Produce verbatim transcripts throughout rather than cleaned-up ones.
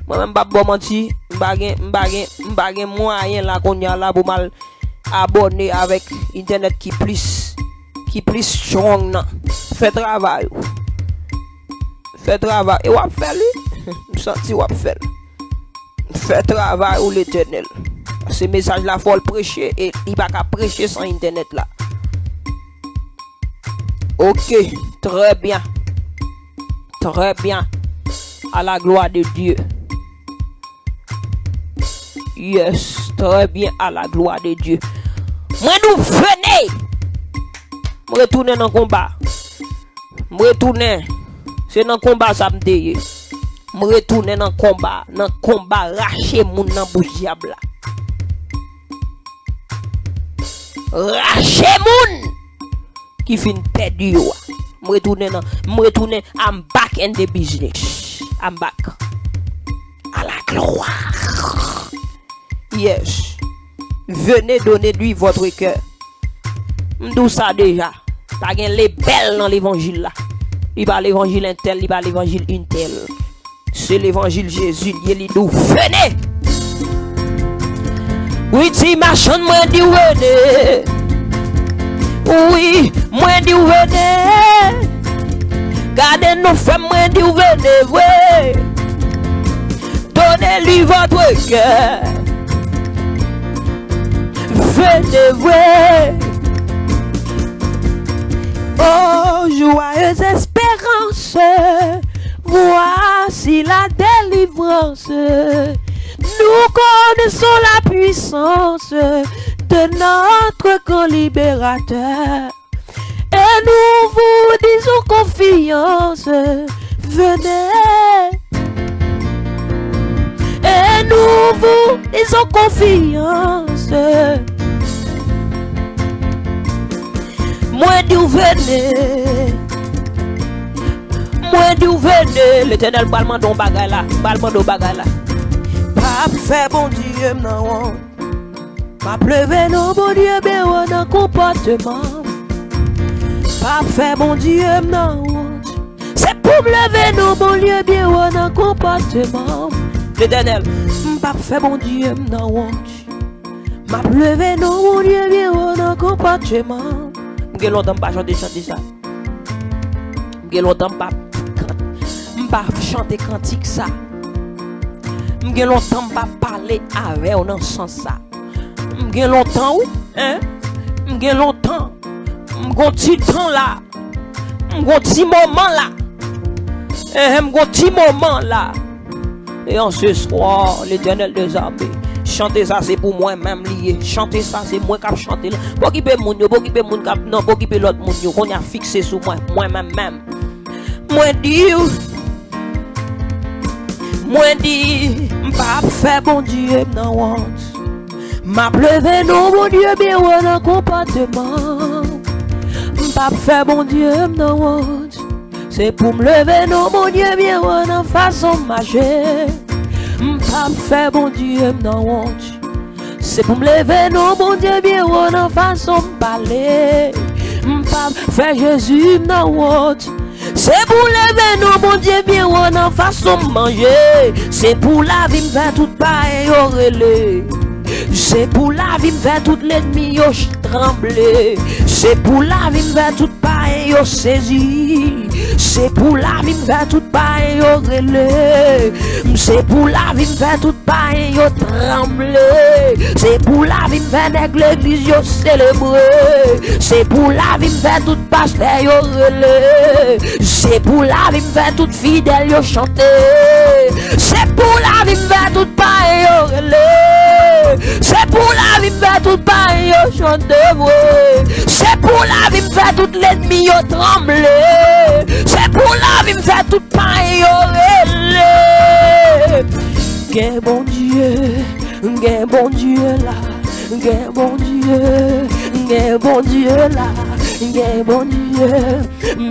Mwen menm m p ap ba w manti, m pa gen, m pa gen, m pa gen mwayen la kounye a la pou m al abòne avèk entènèt ki plis, ki plis strong nan. Fè travay ou. Fè travay. E w ap fè l, wi. M santi w ap fè l. Fè travay ou, Letènèl. Paske mesaj la fò l preche e li pa ka preche san entènèt la. Ok, très bien. Très bien. À la gloire de Dieu. Yes, très bien, à la gloire de Dieu. Mwen di w vene! M retounen nan konba. M retounen. Se nan konba sa m te ye. M retounen nan konba, nan konba rache moun nan bouch dyab la. Rache moun ki fin pèdi yo a. M retounen nan, m retounen, I'm back in the business. I'm back. À la gloire. Yes. Venez donner lui votre cœur. M di w sa deja. Pa gen lebèl nan levanjil la. Li pa levanjil entèl, li pa levanjil intèl. Se levanjil Jezi l ye, li di w vene. Wi, ti machann, mwen di w vene. Wi, mwen di w vene. Gade non frè m, mwen di w vene vre. Donnez-lui votre cœur. Venez vre. Oh, joyeuse espérance, voici la délivrance. Nous connaissons la puissance de notre grand libérateur. Et nous vous disons confiance, venez. Et nous vous disons confiance. Mwen di w vene. Mwen di w vene. Letènèl pral mande w bagay la. Pral mande w bagay la. Pa fè Bondye m nan wont. M ap leve non Bondye byen wo nan konpòteman m. M p ap fè Bondye m nan wont. Se pou m leve non Bondye byen wo nan konpòteman m. Letènèl, m p ap fè Bondye m nan wont. M ap leve non Bondye byen wo nan konpòteman m. M gen lontan m pa chante chante sa. M gen lontan m pa, m pa chante kantik sa. M gen lontan m pa pale avè w nan sans sa. M gen lontan, wi, en. M gen lontan. M gon ti tan la. M gon ti moman la. En, m gon ti moman la. E an se swa, Letènèl dèzame, chante sa se pou mwen menm li ye. Chante sa se mwen k ap chante l. Pa okipe moun yo, pa okipe moun k ap, non, pa okipe lòt moun yo. Kounye a fikse sou mwen, mwen menm menm. Mwen di w, mwen di, m p ap fè Bondye m nan wont. M ap leve non Bondye byen wo nan konpòteman m. M p ap fè Bondye m nan wont. Se pou m leve non Bondye byen wo nan fason m mache. M p ap fè Bondye m nan wont. Se pou m leve non Bondye byen wo nan fason m pale. M p ap fè Jezi m nan wont. Se pou leve non Bondye byen wo nan fason m manje. Se pou lavi m fè tout payen yo rele. Se pou lavi m fè tout lènmi yo ch-, tranble. Se pou lavi m fè tout payen yo sezi. Se pou lavi m fè tout payen yo rele. Se pou lavi m fè tout payen yo tranble. Se pou lavi m fè nèg legliz yo selebre. Se pou lavi m fè tout pastè yo rele. Se pou lavi m fè tout fidèl yo chante. Se pou lavi m fè tout payen yo rele. Se pou lavi m fè tout payen yo chante vre. Se pou lavi m fè tout lènmi yo tranble. Se pou lavi m fè tout payen yo rele. Gen Bondye, gen Bondye la. Gen Bondye, gen Bondye la. Gen Bondye,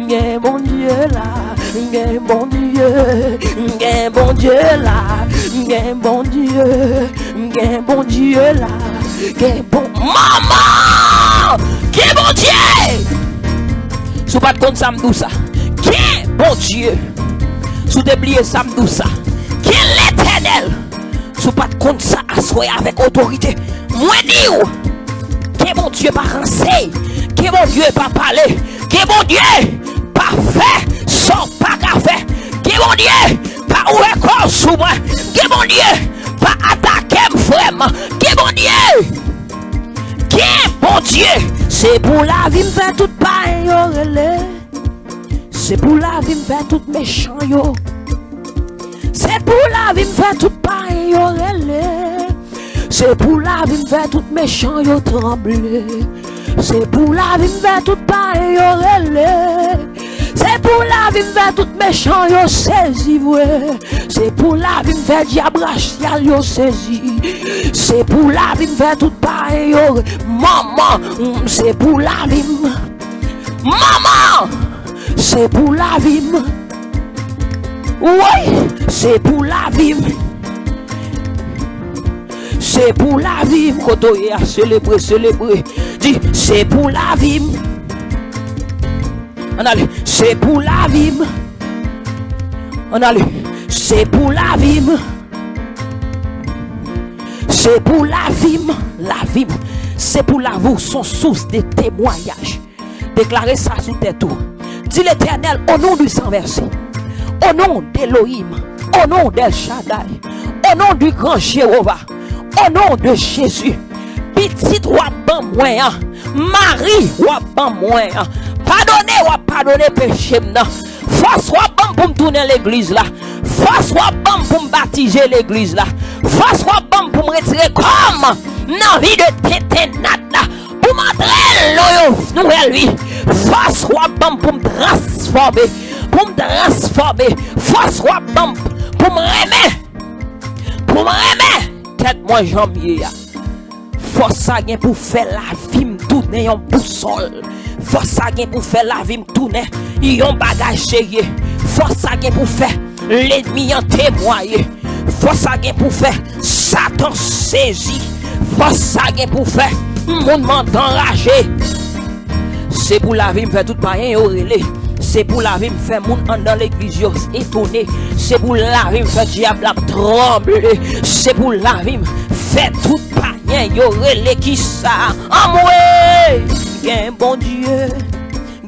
gen Bondye la. Gen Bondye, gen Bondye la. Gen Bondye, gen Bondye la. Gen bon, manman! Gen Bondye! Si w pa t konn sa, m di w sa. Gen Bondye! Si w te bliye sa, m di w sa. Gen Letènèl! Tou pa t konn sa aswè avèk otorite. Mwen di w, ke Bondye pa ranse, ke Bondye pa pale, ke Bondye pa fè sa w pa ka fè, ke Bondye pa ouvè kò w sou mwen, ke Bondye pa atake m, frè m, ke Bondye, ke Bondye. Se pou lavi m fè tout payen yo rele. Se pou lavi m fè tout mechan yo. Se pou lavi m fè tout payen yo rele. Se pou lavi m fè tout mechan yo tranble. Se pou lavi m fè tout payen yo rele. Se pou lavi m fè tout mechan yo sezi vre. Se pou lavi m fè dyab rasyal yo sezi. Se pou lavi m fè tout payen yo re-, manman, mm, se pou lavi m. Manman, se pou lavi m. Woy, se pou lavi m. Se pou lavi m. Kote w ye a, selebre, selebre. Di, se pou lavi m. Ann ale, se pou lavi m. Ann ale, se pou lavi m. Se pou lavi m, lavi m. Se pou lavi w, se yon sous de temwayaj. Deklare sa sou tèt ou. Di, Letènèl, au nom du Sans Versé, au nom d'Elohim, au nom d'El Shaddai, au nom du grand Jéhovah, au nom de Jésus, pitit w ap ban mwen an, mari w ap ban mwen an, padone w ap padone peche m nan, fòs w ap ban m pou m tounen legliz la, fòs w ap ban m pou m batize legliz la, fòs w ap ban m pou m retire kò m nan vi de tentennad la, pou m antre nan yon nouvèl vi. Fòs w ap ban m pou m transfòme, pou m transfòme. Fòs w ap ban m pou m renmen, pou m renmen tèt mwen jan m ye a. Fòs sa gen pou fè lavi m tounen yon bousòl. Fòs sa gen pou fè lavi m tounen yon bagay serye. Fòs sa gen pou fè lènmi an temwaye. Fòs sa gen pou fè Satan sezi. Fòs sa gen pou fè moun mande anraje. Se pou lavi m fè tout payen yo rele. Se pou lavi m fè moun anndan legliz yo etone. Se pou lavi m fè dyab la tranble. Se pou lavi m fè tout payen yo rele. Kisa? Anmwe! Gen Bondye,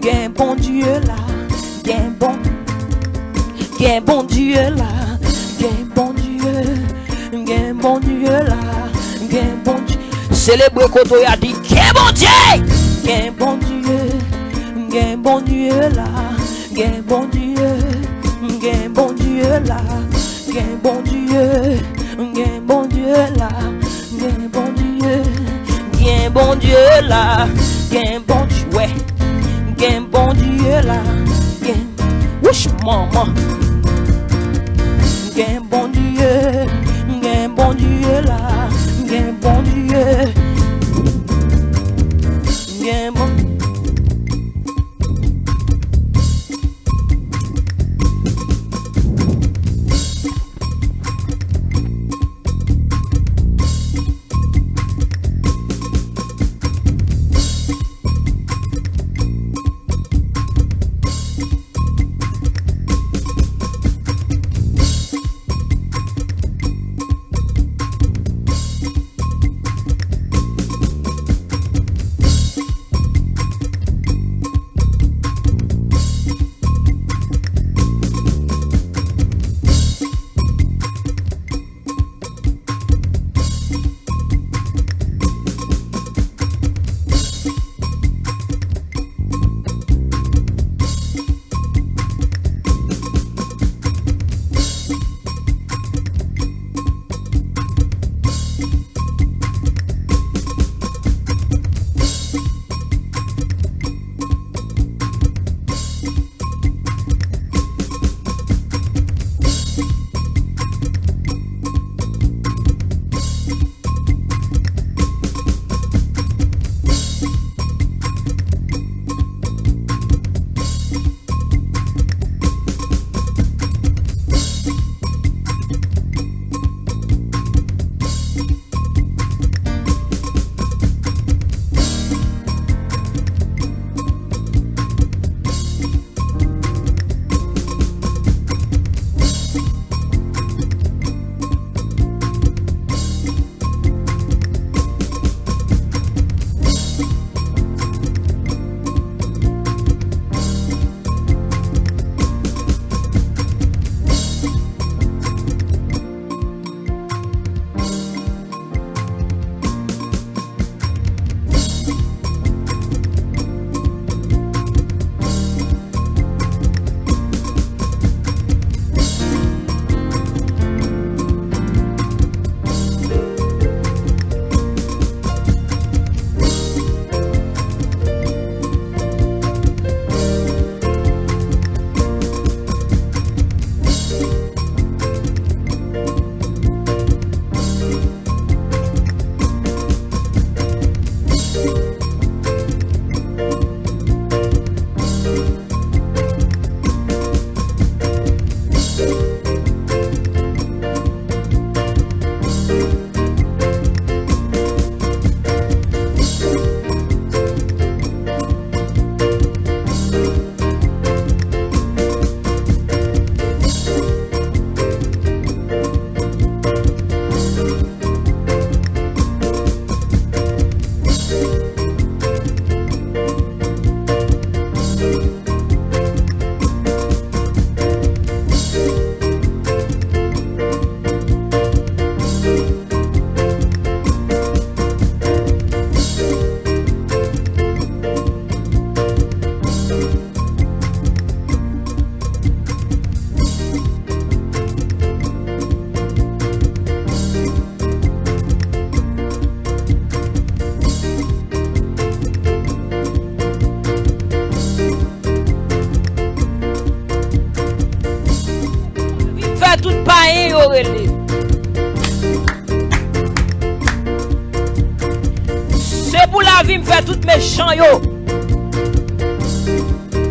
gen Bondye la, gen bon, gen Bondye la, gen Bondye, gen Bondye la, gen Bondye. Selebre kote w ye a, di, gen Bondye! Gen Bondye, gen Bondye la, gen Bondye, gen Bondye la, gen Bondye, gen Bondye la, gen Bondye, gen Bondye la, gen Bondye, wè, gen Bondye la, gen, wouch, manman. Gen Bondye, gen Bondye la, gen Bondye, gen Bon-, Pou lavi m fè tout mechan yo.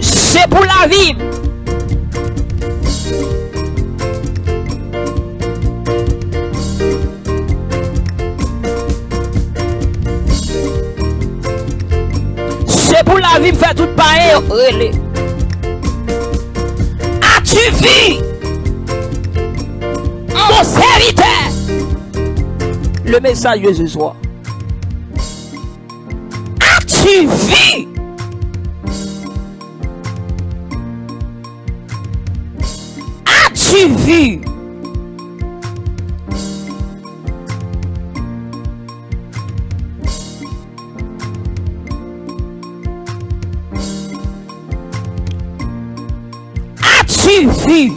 Se pou lavi m. Se pou lavi m fè tout payen yo rele. As-tu vu, mon serviteur? Le message de ce soir. As-tu vu? As-tu vu? As-tu vu?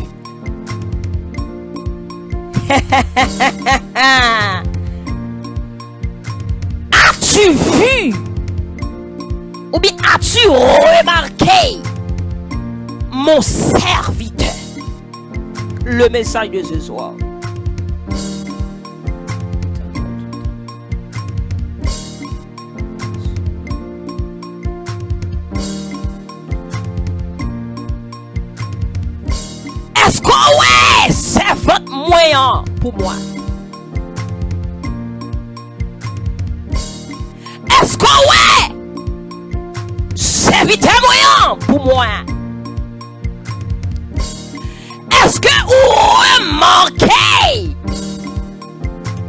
As-tu vu? Ou bien as-tu remarqué, mon serviteur? Le message de ce soir. Èske w wè sèvant mwen an pou mwen? Èske w wè sèvitè mwen an pou mwen? Èske ou remake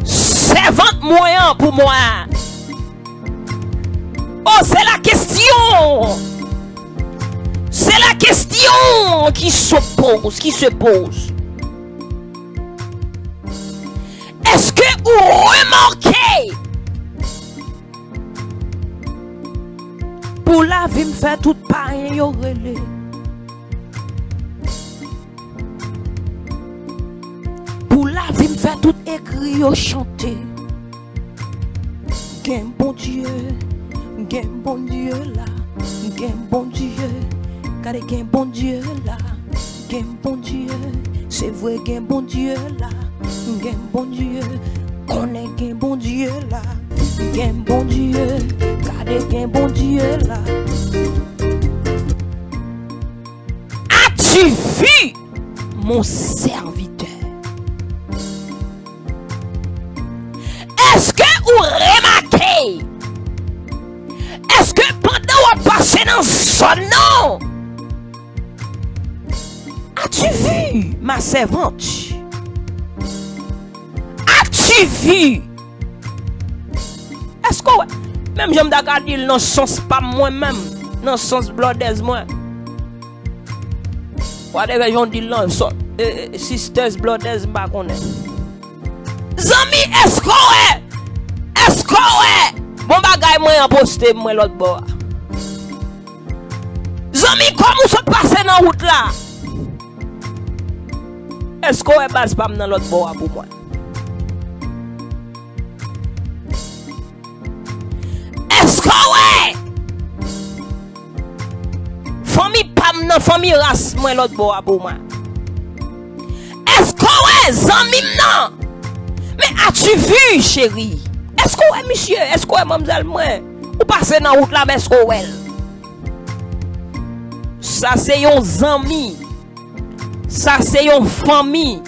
sèvant mwen an pou mwen? Oh, c'est la question. C'est la question qui se pose, qui se pose. Èske ou remake pou lavi m fè tout payen yo rele? Pou lavi m fè tout egri yo chante. Gen Bondye, gen Bondye la, gen Bondye. Gade gen Bondye la, gen Bondye. Se vre gen Bondye la, gen Bondye. Konnen gen Bondye la, gen Bondye. Gade gen Bondye la. As-tu vu, mon serviteur? Èske ou remake? Èske pandan w ap pase nan zòn nan, as-tu vu ma servante? As-tu vu? Èske w wè? Menm jan m ta ka di l nan sans pa m mwen menm, nan sans blòdèz mwen. Whatever jan w di l nan sans, e, e, sisters, blòdèz, m pa konnen. Zanmi, èske w wè? Èske w wè? Bon bagay mwen an poste mwen lòt bò a. Zanmi, kòm ou sot pase nan wout la, èske w wè baz pa m nan lòt bò a pou mwen? Èske w wè fanmi pa m nan, fanmi ras mwen lòt bò a pou mwen? Èske w wè zanmi m nan? Men as-tu vu, chérie? Èske w wè misye? Èske w wè manmzèl mwen? Ou pase nan wout la, men èske w wè l? Sa se yon zanmi. Sa se yon fanmi.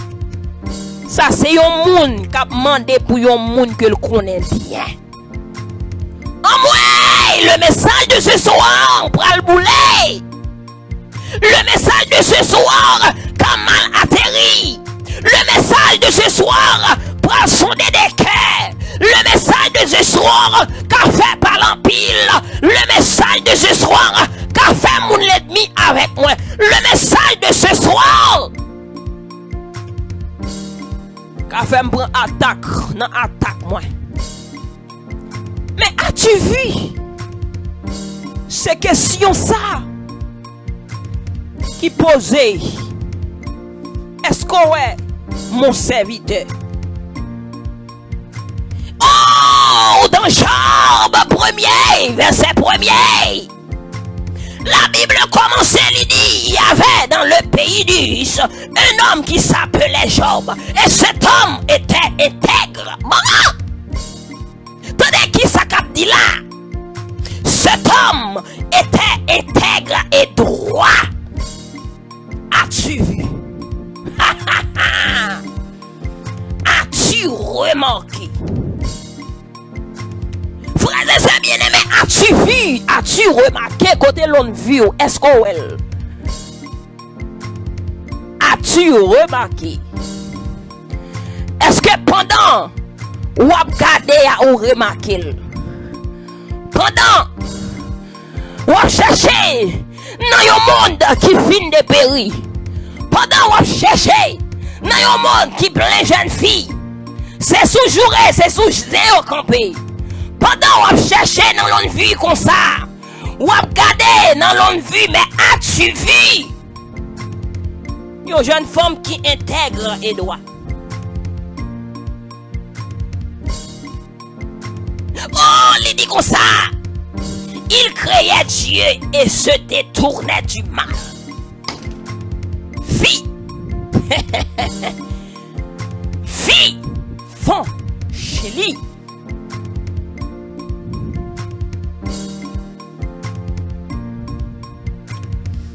Sa se yon moun k ap mande pou yon moun ke l konnen byen. Anmwey, le message de ce soir pral boule. Le message de ce soir ka mal ateri. Le message de ce soir pral sonde de kè. Le message de ce soir ka fè pale anpil. Le message de ce soir ka fè moun lènmi avèk mwen. Le message de ce soir ka fè m pran atak nan atak mwen. Men as-tu vu? Se kesyon sa ki poze. Èske w wè mon serviteur? Oh, dans Job premier, verset premier, la Bible commence, li di, il y avait dans le pays d'Uz un homme qui s'appelait Job, et cet homme était intègre. Mama! Tande ki sa k ap di la. Cet homme était intègre et droit. As-tu vu? As-tu remarqué? Frères et sœurs bien-aimés, as-tu vu? As-tu remarqué? Kote lòn vi w? Èske w wè l? As-tu remarqué? Èske pandan w ap gade a, ou remake l? Pandan w ap chèche nan yon mond ki fin deperi, pandan w ap chèche nan yon mond ki plen jèn fi, se sou joure, se sou zen yo kanpe. Pandan w ap chèche nan lòn vi konsa, w ap gade nan lòn vi, men as-tu vu? Yon jèn fanm ki entèg e dwa. Oh, li di konsa, il craignait Dieu et se détournait du mal. Fi, fi, fan, chili.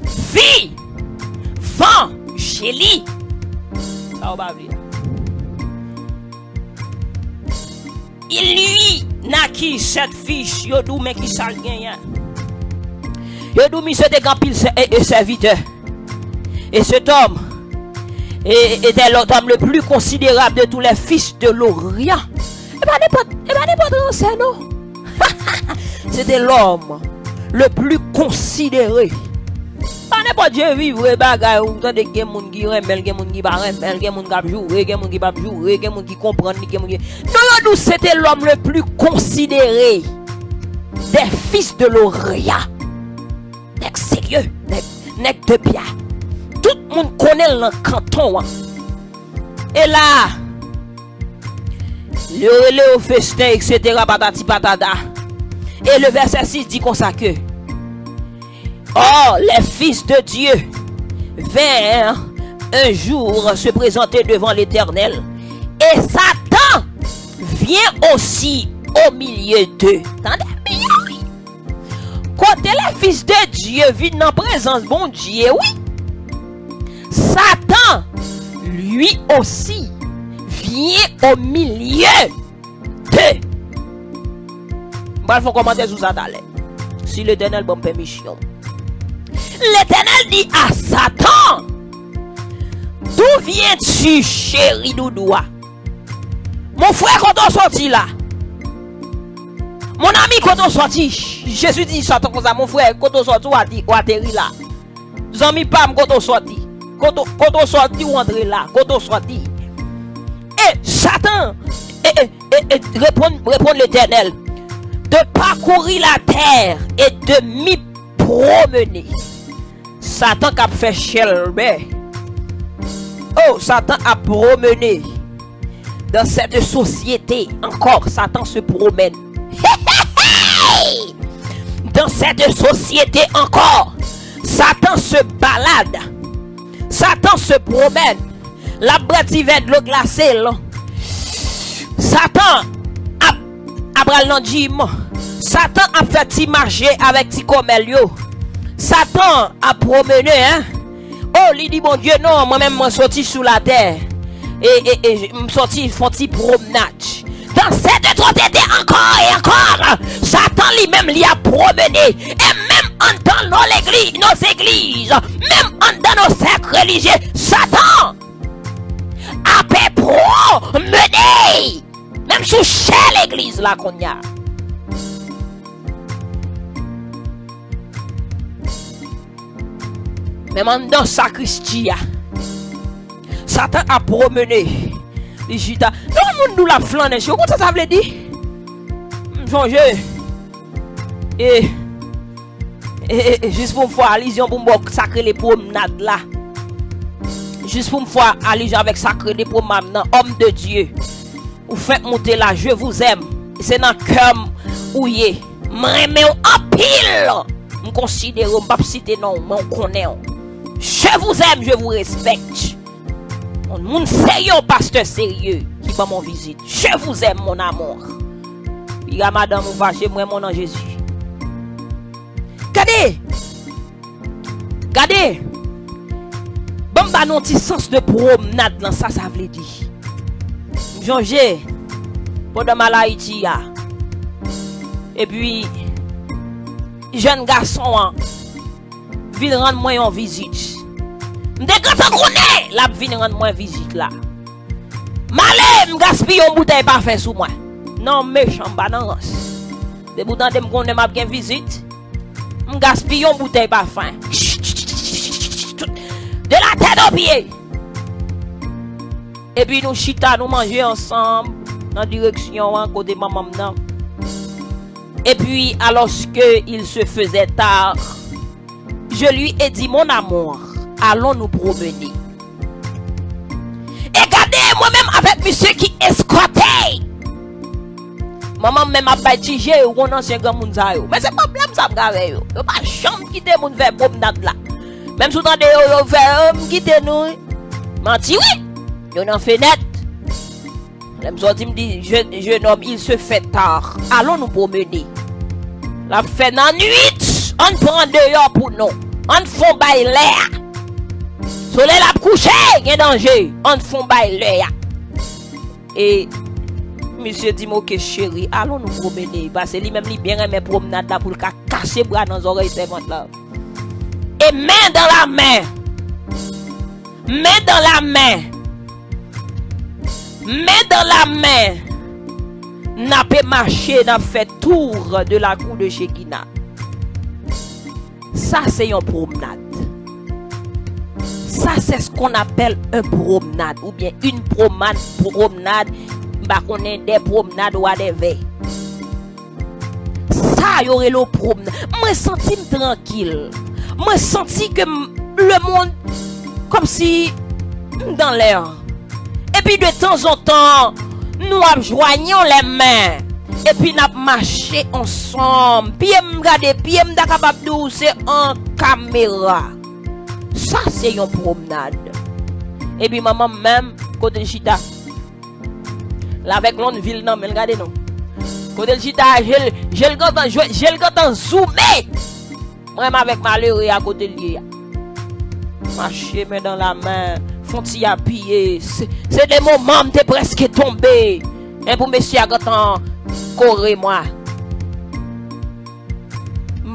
Fi, fan, chili. Sa w pa vle a. Il lui naquit sept fils, yo di w men ki sa l genyen. Yo di w misye te gen anpil sè-, e, e sèvitè. Et cet homme et, et était l'homme le plus considérable de tous les fils de l'Orient. E pa nenpòt, e pa nenpòt ransè non. C'était l'homme le plus considéré. Pa nenpòt je vivre bagay ou tande gen moun ki renmen l, gen moun ki pa renmen l, gen moun k ap joure, gen moun ki p ap joure, gen moun ki konprann li, gen moun ki... Non, yo di w c'était l'homme le plus considéré des fils de l'Orient. Nèg serye, nèg, nèg de pya. Tout moun konnen l nan kanton an. E la, yo rele yo festen, et cetera, patati patata. Et le verset six dit konsa ke, or, les fils de Dieu vinrent un jour se présenter devant l'Éternel. Et Satan vint aussi au milieu d'eux. Tande byen, wi. Kote les fils de Dieu vin nan prezans Bondye, wi. Satan, lui aussi, vient au milieu d'eux. M pral fè yon kòmantè sou sa talè. Si Letènèl ban m pèmisyon. Letènèl di a Satan, d'où viens-tu, chéri doudou a? Mon frè, kote w sòti la? Mon ami, kote w sòti? Jezi di Satan konsa, mon frè, kote w sòti, w ati-, w ateri la. Zanmi pa m, kote w sòti? Kote, kote w sòti, w antre la? Kote w sòti? E Satan, e, e, e, e, reponn, reponn Letènèl, de parcourir la terre et de m'y promener. Satan k ap fè chèlbè. Oh, Satan ap pwomene dans cette société encore. Satan se promène. Dans cette société encore. Satan se balade. Satan se promène. L ap bwè ti vè dlo glase l. Satan ap, ap al nan jim. Satan ap fè ti mache avèk ti kòmèl yo. Satan ap pwomene, en. Oh, li di Bondye, non, mwen menm, mwen soti sou latè. E, e, e, m soti fè yon ti pwomnad. Dans cette société encore et encore, Satan li menm, li ap pwomene. E menm anndan nos legliz, nos églises, menm anndan nos cercles religieux, Satan ap pwomene. Menm sou chè legliz la kounye a. Menm anndan sakristi a. Satan ap pwomene. Li chita. Lè yon moun di w l ap flannen, ou konn sa sa vle di? M sonje. E, e, e, e, jis pou m fè alizyon pou m ba w sa k rele pwomnad la. Jis pou m fè alizyon avèk sa k rele pwomnad nan, homme de Dieu. Ou fèk moute la, je vous aime. Se nan kè m ou ye. M renmen w anpil. M konsidere w, m p ap site non w, men w konnen w. Je vous aime, je vous respecte. Yon moun serye, yon pastè serye ki ban m yon vizit. Je vous aime, mon amour. Piga madanm ou fache, m renmen w nan Jezi. Gade! Gade! Ban m ba nou yon ti sans de pwomnad lan, sa sa vle di. M sonje, pandan m al Ayiti a, epi jèn gason an vin rann mwen yon vizit. M te gentan konnen l ap vin rann mwen vizit la. M ale, m gaspiye yon boutèy pafen sou mwen. Non, m mechan, m pa nan rans. Depi w tande m konnen m ap gen vizit, m gaspiye yon boutèy pafen. De la tête aux pieds. Epi nou chita, nou manje ansanm nan direksyon an kote manman m nan. Et puis, alors que il se faisait tard, je lui ai dit, mon amour, allons nous promener. E gade, mwen menm avèk misye ki eskòte. Manman m menm ap bay ti je, ou konn ansyen granmoun sa yo. Men se pwoblèm sa m gen avè yo. Yo pa janm kite moun fè pwomnad la. Menm si w tande yo, yo fè, "Oh, m kite nou wi." Manti wi. Yo nan fenèt. Lè m sòti, m di, "Jeune, jeune homme, il se fait tard. Allons nous promener." L ap fè nan nwit, ann pran deyò pou nou. Ann fon bay lè a. Solèy la ap kouche, gen danje. Ann fon bay lè a. E misye di m, "Ok, chérie, allons nous promener." Paske li menm, li byen renmen pwomnad la pou l ka kase bra nan zòrèy sèvant la. E men dan la men, men dan la men, men dan la men, n ape mache, n ap fè tour de la cour de Shekinah. Sa se yon pwomnad. Ça, c'est ce qu'on appelle un promenade, oubyen une promenade, promenade, m pa konnen, de pwomnad, whatever. Sa yo rele w pwomnad. Mwen santi m trankil. Mwen santi ke m, lemonn, kòmsi m dan lè. Epi de tanzantan, nou ap jwannyon lè men. Epi n ap mache ansanm. Pye m, gade pye m, ta kapab di w se an kamera. Sa se yon pwomnad. Epi manman m menm, kote l chita, l avèk lòn vil nan men l, gade non. Kote l chita, je l, je l gentan jwe, je l gentan zoume. Mwen menm avèk malere a kote l ye a. Mache men dan la men, fon ti apiye. Se, se de moman m te prèske tonbe. Men pou mesye a gentan kore mwen.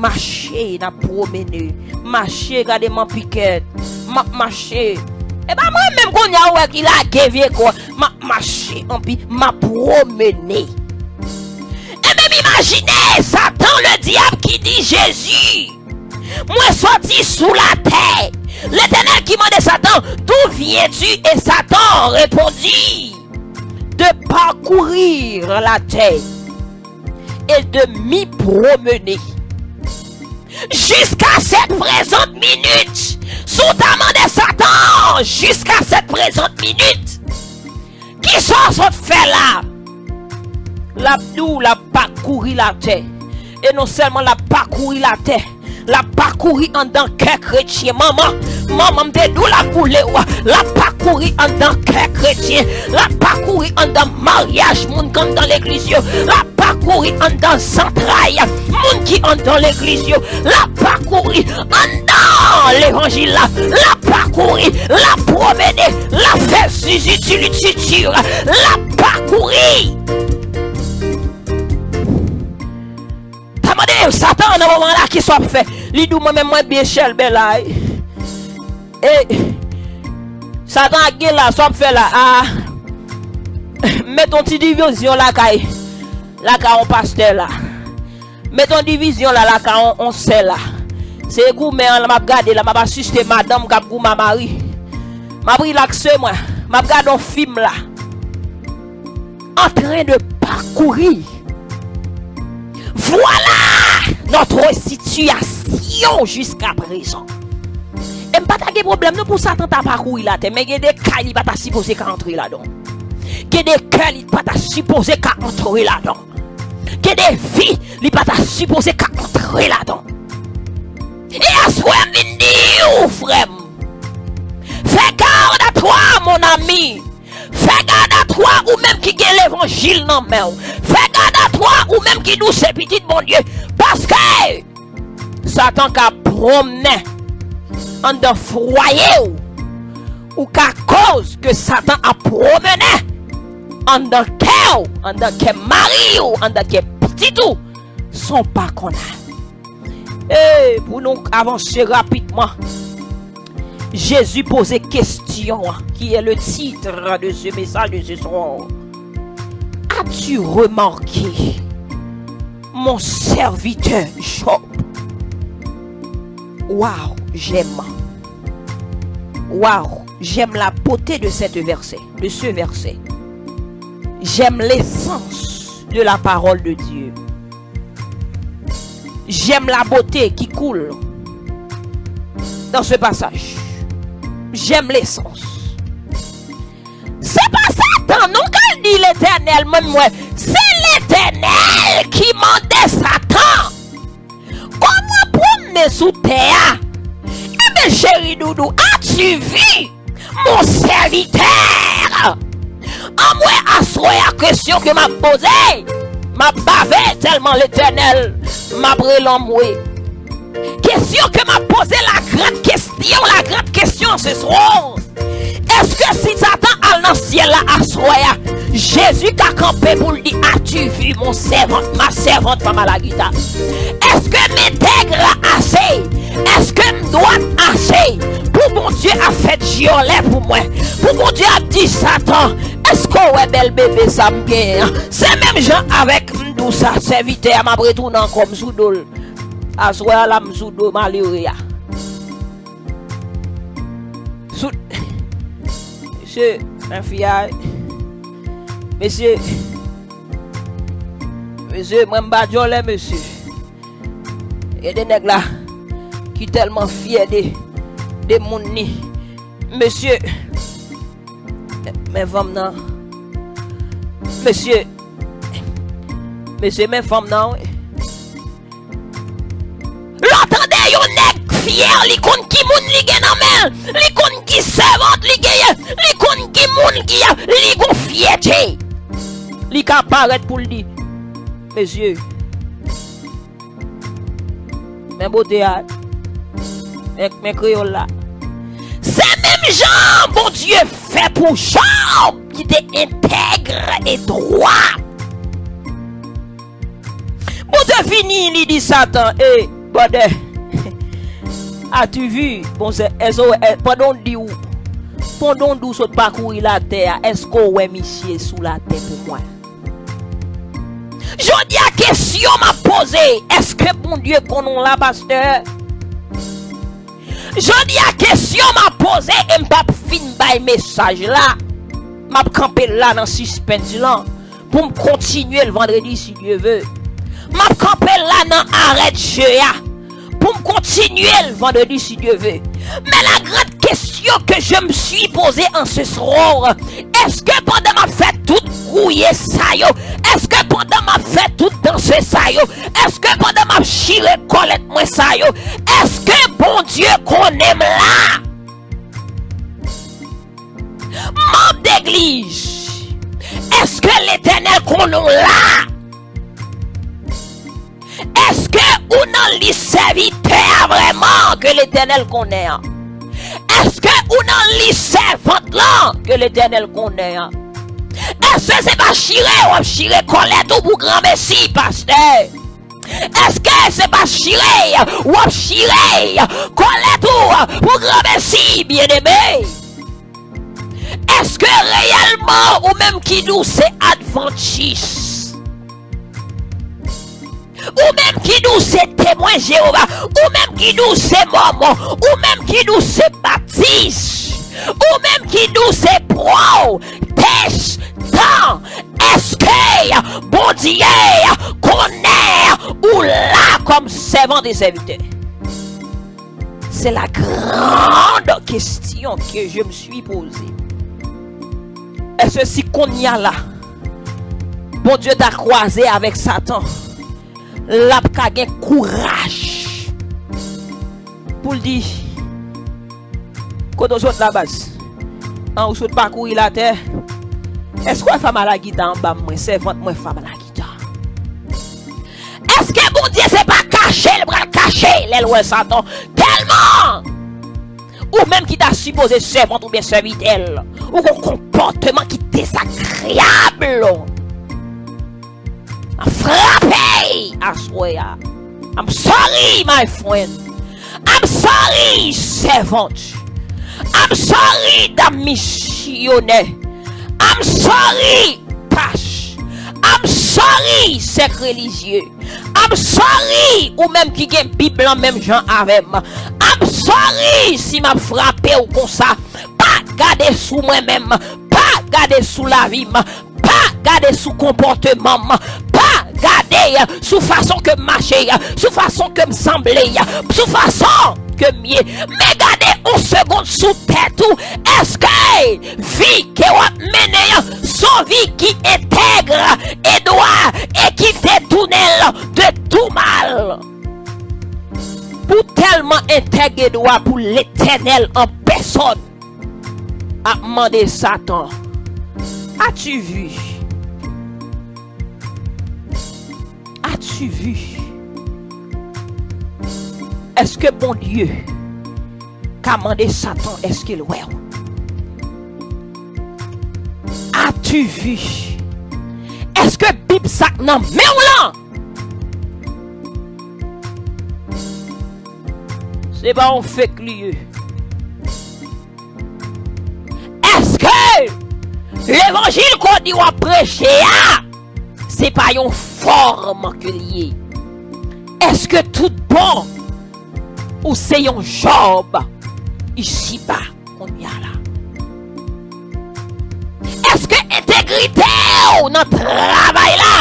Mache, n ap pwomene. Mache, gade man pikèt. M ap mache. E pa mwen menm kounye a ou wè ki lage vye kò. M ap mache anpi, m ap pwomene. E menm imajine Satan, le diab, ki di, Jezi, mwen sòti sou latè. Letènèl ki mande Satan, d'où viens-tu? Et Satan répondit, de parcourir la terre et de m'y promener. Jusqu'à cette présente minute, si w ta mande Satan, jusqu'à cette présente minute, kisa w sot fè la? L ap di w l ap pakouri latè. E non sèlman l ap pakouri latè, l ap pakouri anndan kè kretyen. Manman, manman, m te di w l ap boule w. L ap pakouri anndan kè kretyen. L ap pakouri anndan maryaj moun k anndan legliz yo. L ap pakouri anndan zantray moun ki anndan legliz yo. L ap pakouri anndan levanjil la. L ap pakouri, l ap pwomene, l ap fè zizi tilititi, l ap pakouri. Ta mande Satan nan moman la, kisa w ap fè? Li di w, mwen menm mwen byen chèlbè la. E Satan ak gen la, sa w ap fè la? A, met yon ti divizyon lakay, lakay yon pastè la. Met yon divizyon la, lakay yon, yon sè la. Se goumen an la m ap gade la, m ap asiste madanm k ap goumen a mari. M ap rilakse mwen, m ap gade yon fim la. En train de parcourir. Voilà notre situation jusqu'à présent. E m pa ta gen pwoblèm non pou Satan ta pakouri latè, men gen de kay li pa ta sipoze ka antre ladan. Gen de kè li pa ta sipoze ka antre ladan. Gen de vi li pa ta sipoze ka antre ladan. E aswè m vin di w, frè m, fais garde à toi, mon ami. Fais garde à toi, ou menm ki gen levanjil nan men w. Fais garde à toi, ou menm ki di w se pitit Bondye. Paske Satan ka pwomnen anndan fwaye w. Ou ka koz ke Satan ap pwomnen anndan kè w, anndan kè mari w, anndan kè pitit ou, san w pa konnen. E pou nou avanse rapidman, Jezi poze kesyon an, qui est le titre de ce message de ce soir. As-tu remarqué, mon serviteur Job? Waouh, j'aime. Waouh, j'aime la beauté de cette verset, de ce verset. J'aime l'essence de la parole de Dieu. J'aime la beauté qui coule dans ce passage. J'aime l'essence. Se pa Satan non k al di Letènèl, mwen, mwen. Se Letènèl ki mande Satan: "Kòman w pwomnen sou tè a?" Ebyen, cheri doudou, as-tu vu mon serviteur? Anmwey, aswè a, kesyon ke m ap poze, m ap bave tèlman Letènèl, m ap rele anmwey. Kesyon ke m ap poze, la grande question, la grande question ce soir. Èske si Satan al nan syèl la aswè a, Jezi ka kanpe pou l di: "As-tu vu mon servante, ma servante, Mama Lagita? Èske m entèg ase? Èske m dwat ase pou Bondye ap fè djòlè pou mwen? Pou Bondye ap di Satan: 'Èske w wè bèl bebe sa m genyen an?'" Se menm jan avèk, m di w sa, sèvitè a, m ap retounen ankò, m sou do l. Aswè a la, m sou do malere a. Sou, mesye, men fi a, mesye, mesye, mwen m pa djòlè, mesye. Gen de nèg la ki tèlman fyè de, de moun li. Mesye, men fanm nan. Mesye, mesye, men fanm nan, wi. Lè w tande yon nèg fyè, li konn ki moun li gen nan men l, li konn ki sèvant li genyen, li konn ki moun ki a, li gon fyète. Li ka parèt pou l di: "Mesye, men bote a, men, men kreyòl la." Se menm jan Bondye fè pou Jòb ki te entèg e dwa. Bondye vini, li di Satan: "E, brother, as-tu vu, bon, se, èske w, è, pandan w di w, pandan w di w sot pakouri latè a, èske w wè misye sou latè pou mwen?" Jodi a, kesyon m ap poze, èske Bondye konnen w la, pastè? Jodi a, kesyon m ap poze, e m p ap fin bay mesaj la. M ap kanpe la nan sispens lan pou m kontinye l vandredi, si Dye ve. M ap kanpe la nan arèt je a pou m kontinye l vandredi, si Dye ve. Men la grande question que je me suis posée en ce soir, èske pandan m ap fè tout gouye sa yo, èske pandan m ap fè tout danse sa yo, èske pandan m ap chire kòlèt mwen sa yo, èske Bondye konnen m la? Manm legliz, èske Letènèl konnen w la? Èske ou nan lis sèvitè a vrèman ke Letènèl konnen an? Èske ou nan lis sèvant lan ke Letènèl konnen an? Èske se pa chire w ap chire kòlèt ou pou granmesi, pastè? Èske se pa chire w ap chire kòlèt ou pou granmesi, byeneme? Èske reyèlman ou menm ki di w se advantis, ou menm ki di w se temwen Jewova, ou menm ki di w se mòmon, ou menm ki di w se batis, ou menm ki di w se pwotestan, èske Bondye konnen ou la kòm sèvant e sèvitè? C'est la grande question que je me suis posée. Èske si kounye a la, Bondye ta kwaze avèk Satan, l ap ka gen kouraj pou l di: "Kote w sot la, baz? An, ou sot pakouri latè? Èske w wè fanm a lagita anba m, mwen, sèvant mwen, fanm a lagita?" Èske Bondye se pa kache l pral fache lè l wè Satan. Tèlman! Ou menm ki ta sipoze sèvant oubyen sèvitè l, ou gon konpòteman ki dezagreyab. M ap frape aswè a. I'm sorry, my friend. I'm sorry, servant. I'm sorry, dam misyonè. I'm sorry, past. I'm sorry, sèk relijye. I'm sorry, ou menm ki gen Bib lan menm jan avè m. I'm sorry si m ap frape w konsa. Pa gade sou mwen menm. Pa gade sou lavi m. Pa gade sou konpòteman m. Pa gade sou fason ke m mache, sou fason ke m sanble, sou fason ke m ye. Men gade yon segonn sou tèt ou. Èske vi ke w ap mennen an se yon vi ki entèg e dwa e ki detounen l de tou mal? Pou tèlman entèg e dwa pou Letènèl an pèsòn ap mande Satan, as-tu vu? As-tu vu? Èske Bondye ka mande Satan èske l wè w? As-tu vu? Èske Bib sa k nan men w lan? Se pa yon fake li ye. Èske levanjil ke w di w ap preche a, se pa yon fòm ke l ye? Èske tout bon ou se yon Jòb isiba kounye a la? Èske entegrite w nan travay la?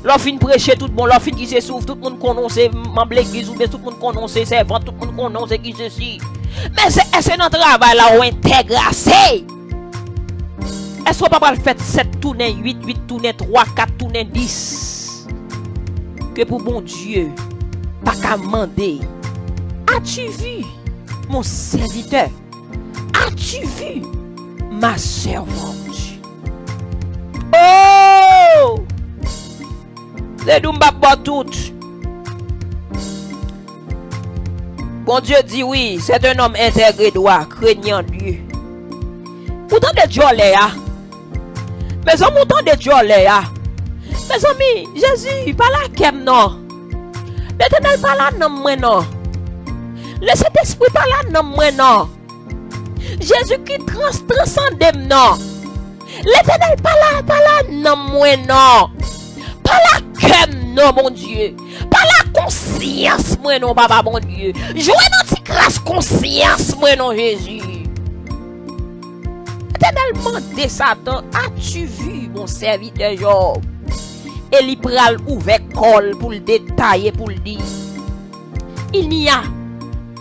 Lè w fin preche tout bon, lè w fin ki se sou, tout moun konnen w se manm legliz oubyen tout moun konnen w se sèvant, tout moun konnen w se ki sesi. Men se, èske nan travay la w entèg ase? Èske w pa pral fè sèt tounen uit, uit tounen twa, kat tounen dis? Ke pou Bondye pa ka mande, as-tu vu, mon serviteur? As-tu vu, ma servante? Oh! Ledou m p ap ba w tout. Bondye di wi, c'est un homme intègre et droit, craignant Dieu. Ou tande djòlè a? Mezanmi, ou tande djòlè a? Mezanmi, Jezi, pale ak kè m non. Letènèl, pale ak nanm mwen non. Lesentespri, pale ak nanm mwen non. Jezi ki trans-, transande m non. Letènèl, pale, pale ak nanm mwen non. Pale ak kè m non, Bondye. Pale ak konsyans mwen non, Papa Bondye. Jwe nan ti kras konsyans mwen non, Jezi. Letènèl mande Satan, as-tu vu mon serviteur Job? E li pral ouvè kò l pou l detaye, pou l di, il n'y a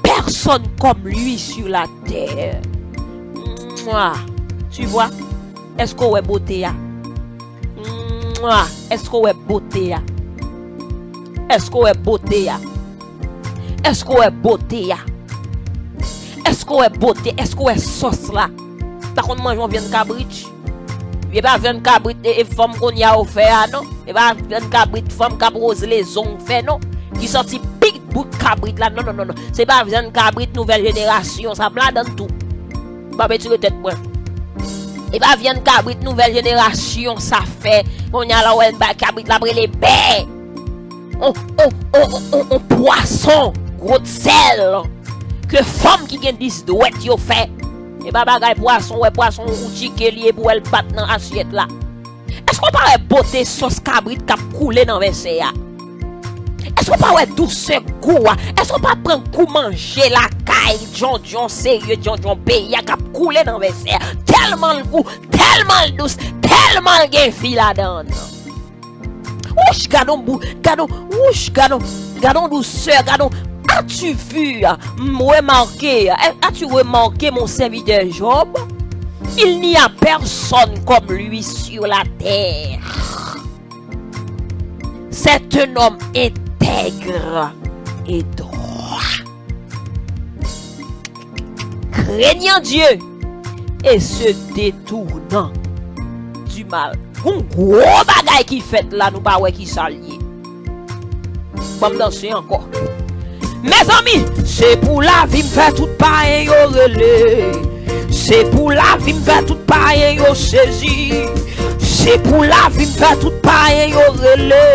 personne comme lui sur la terre. Mwa. Tu vois? Èske w wè bote a? Mwa. Èske w wè bote a? Èske w wè bote a? Èske w wè bote a? Èske w wè bote? Èske w wè sòs la? Ta konn manje yon vyann kabrit? E pa vyann kabrit e, e fanm kounye a yo fè a non. E pa vyann kabrit fanm k ap wozle zong fè non. Ki santi pi bout kabrit la. Non, non, non, non. Se pa vyann kabrit nouvèl jenerasyon sa. M ladann tou. M ap retire tèt mwen. E pa vyann kabrit nouvèl jenerasyon sa fè. Kounye a la w wè kabrit la ap rele bè. On, on, on, on, on pwason gwo sèl ke fanm ki gen dis dwèt yo fè. E pa bagay pwason, wè pwason ou tchike li epi w wè l bat nan asyèt la. Èske w pa wè bote sòs kabrit k ap koule nan vèsè a? Èske w pa wè dousè gou a? Èske w pa pran gou manje lakay djondjon serye, djondjon peyi a k ap koule nan vèsè a? Tèlman l gou, tèlman l dous, tèlman l gen vi ladan l. Wouch, gade yon bou, gade yon, wouch, gade yon, gade yon dousè, gade yon, as-tu vu, m remake, as-tu remarqué mon serviteur Job? Il n'y a personne comme lui sur la terre. C'est un homme intègre et droit, craignant Dieu et se détournant du mal. Gon gwo bagay ki fèt la, nou pa wè ki sa l ye. Ban m danse ankò. Mezanmi, se pou lavi m fè tout payen yo rele. Se pou lavi m fè tout payen yo sezi. Se pou lavi m fè tout payen yo rele.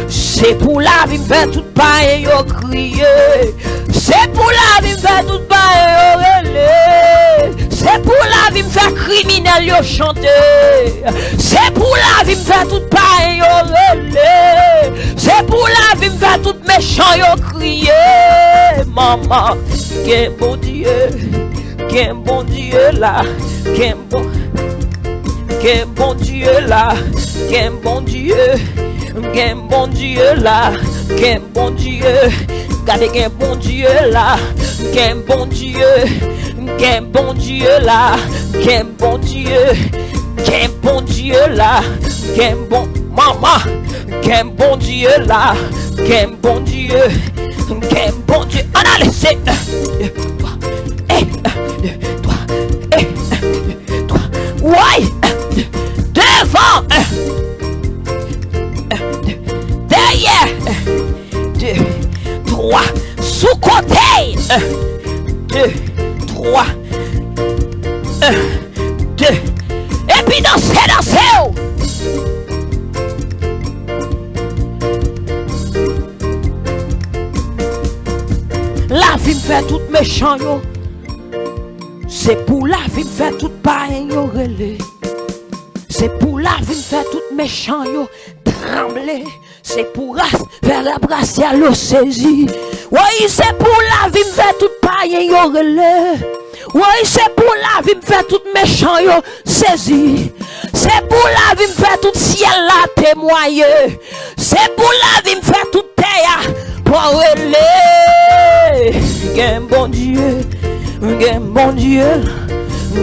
Se pou lavi m fè tout payen yo kriye. Se pou lavi m fè tout payen yo rele. Se pou lavi m fè kriminèl yo chante. Se pou lavi m fè tout payen yo rele. Se pou lavi m fè tout mechan yo kriye. Manman, gen Bondye, gen Bondye la, gen Bon-, gen Bondye la, gen Bondye, gen Bondye la, gen Bondye. Gade, gen Bondye la, gen Bondye, gen Bondye la, gen Bondye, gen Bondye la, gen Bon-, manman, gen Bondye la, gen Bondye, gen Bondye. Ann ale, se un, deux, trois, un, deux, trois, un, deux, trois. Woy! Un, deux, devan! Un, un, deux, dèyè! Un, deux, trois, sou kote! Un, deux, trois, un, deux. Epi danse, danse w! Lavi m fè tout mechan yo. Se pou lavi m fè tout payen yo rele. Se pou lavi m fè tout mechan yo tranble. Se pou ras-, fè rèv rasyal yo sezi. Woy, se pou lavi m fè tout payen yo rele. Woy, se pou lavi m fè tout mechan yo sezi. Se pou lavi m fè tout syèl la temwaye. Se pou lavi m fè tout tè a pran rele. Gen Bondye, gen Bondye,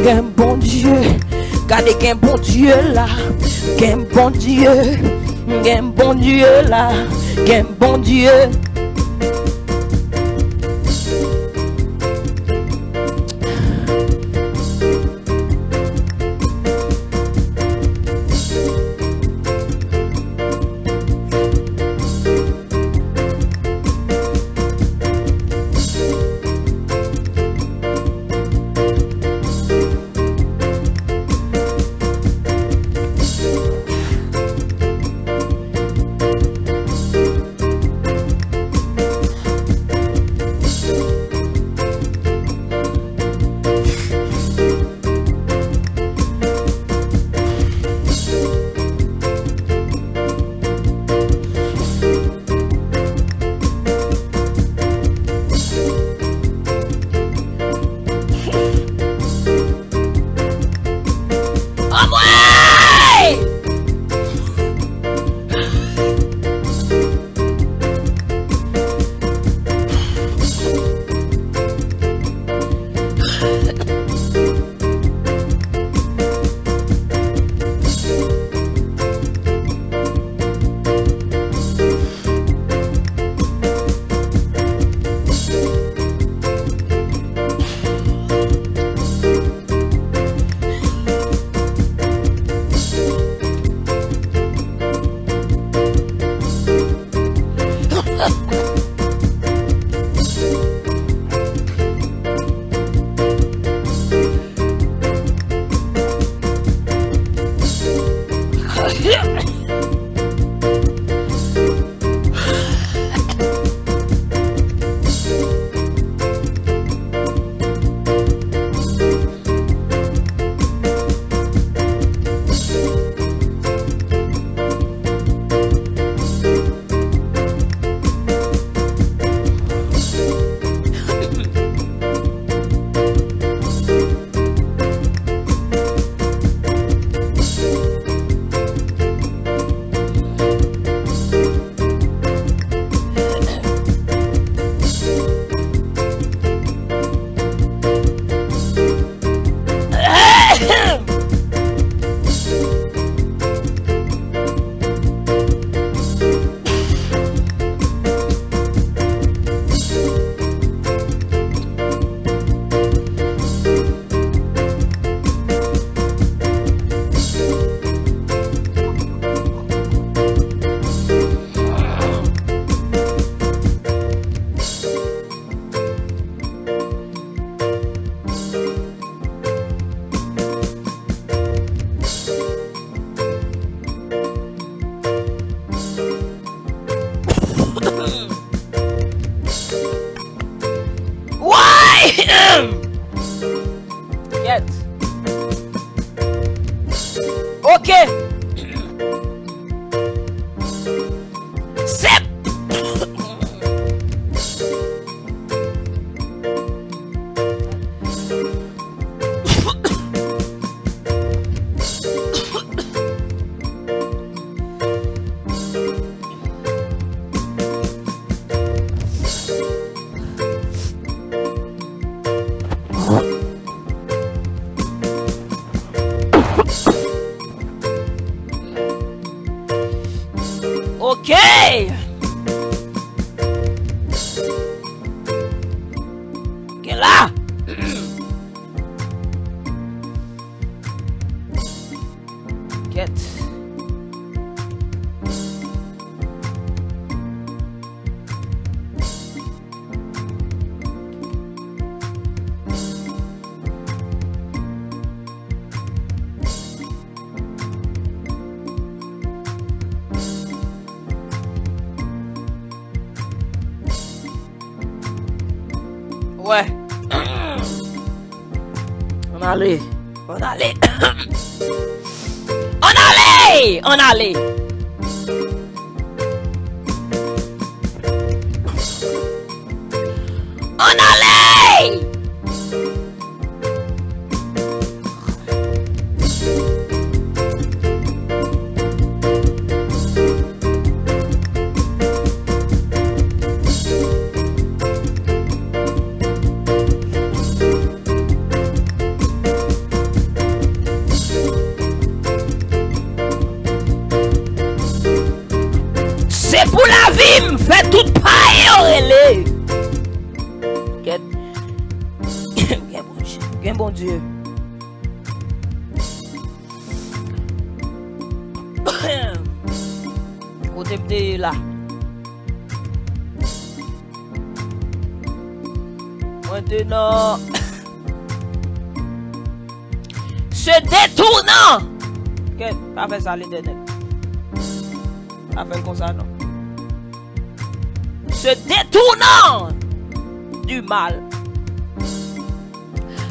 gen Bondye. Gade, gen Bondye la, gen Bondye, gen Bondye la, gen Bondye. Anmwey! Ok. Ok la. Kèt. Wè. Ann ale. Ann ale. Ann ale. Ann ale. Ann ale. Se pou lavi m fè tout pa yo rele. Kèt. Gen Bondye. Gen Bondye. Kote m te ye la? Mwen te nan se detournan. Kèt, pa fè sa, Letènèl. Pa fè l konsa, non. Se detournan du mal.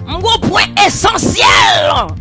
M gon pwen esansyèl.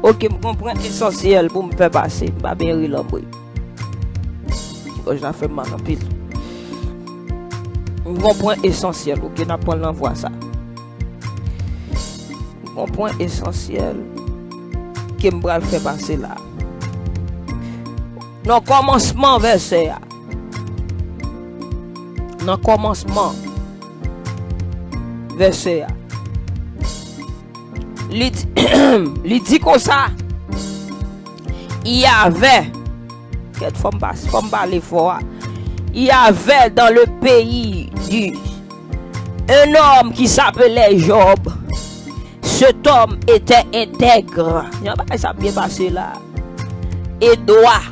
Ok, m gon pwen esansyèl pou m fè pase. M pa byen ri lanbre. Gòj la fè m mal anpil. M gon pwen esansyèl, ok, n ap pran l nan vwa sa. M gon pwen esansyèl ke m pral fè pase la. Nan kòmansman vèsè a. Nan kòmansman vèsè a. Li di, li di konsa, il y avait, kèt, fò m pa, fò m pale fò a. Il y avait dans le pays du, un homme qui s'appelait Job. Cet homme était intègre. Jan bagay sa byen pase la. Et droit.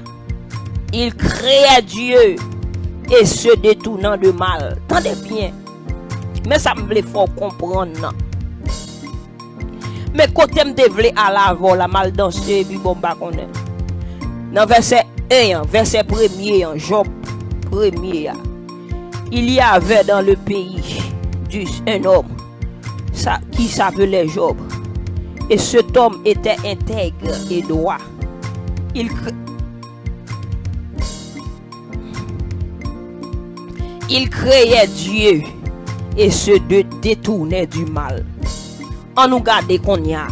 Il craignait Dieu et se détournant de mal. Tande byen. Men sa m vle fè w konprann nan. Men kote m te vle al avè w la, m al danse, epi bon, m pa konnen. Nan vèsè en an, vèsè premye an, Jòb premye a. Il y avait dans le pays du, un homme sa, qui s'appelait Job. Et cet homme était intègre et droit. Il cr-, il craignait Dieu et se dé-, détournait du mal. An nou gade kounye a.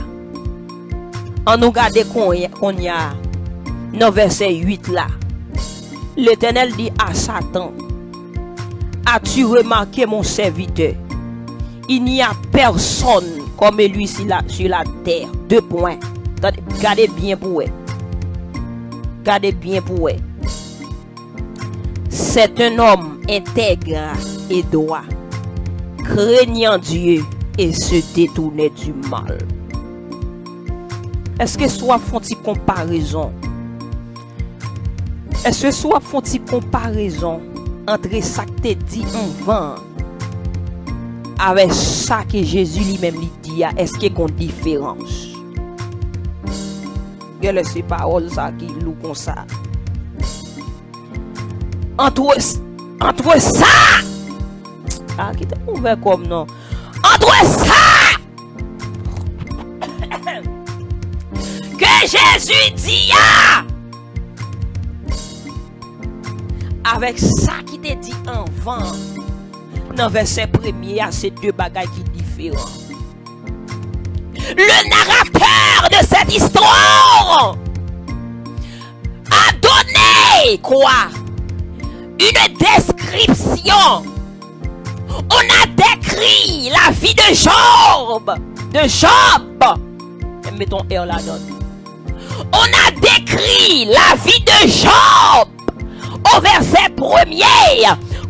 An nou gade kounye, kounye a. Nan vèsè uit la. L'Éternel dit à Satan, as-tu remarqué mon serviteur? Il n'y a personne comme lui sur la, sur la terre. Deux points. Tande, gade byen pou wè. Gade byen pou wè. C'est un homme intègre et droit, craignant Dieu et se détournait du mal. Èske si w ap fè yon ti konparezon, èske si w ap fè yon ti konparezon ant sa k te di anvan an avèk sa ke Jezi li menm li di a, èske gen yon diferans? Genlè se pawòl sa ki lou konsa. Antre, antre sa! Ah, kite m ouvè kò m non. Antre sa! Ke Jezi di a! Avèk sa ki te di anvan, nan vèsè premye a, se de bagay ki diferan. Le narrateur de cette histoire a donné quoi? Une description. On a décrit la vie de Job. De Job. Mete yon R ladan. On a décrit la vie de Job au verset premier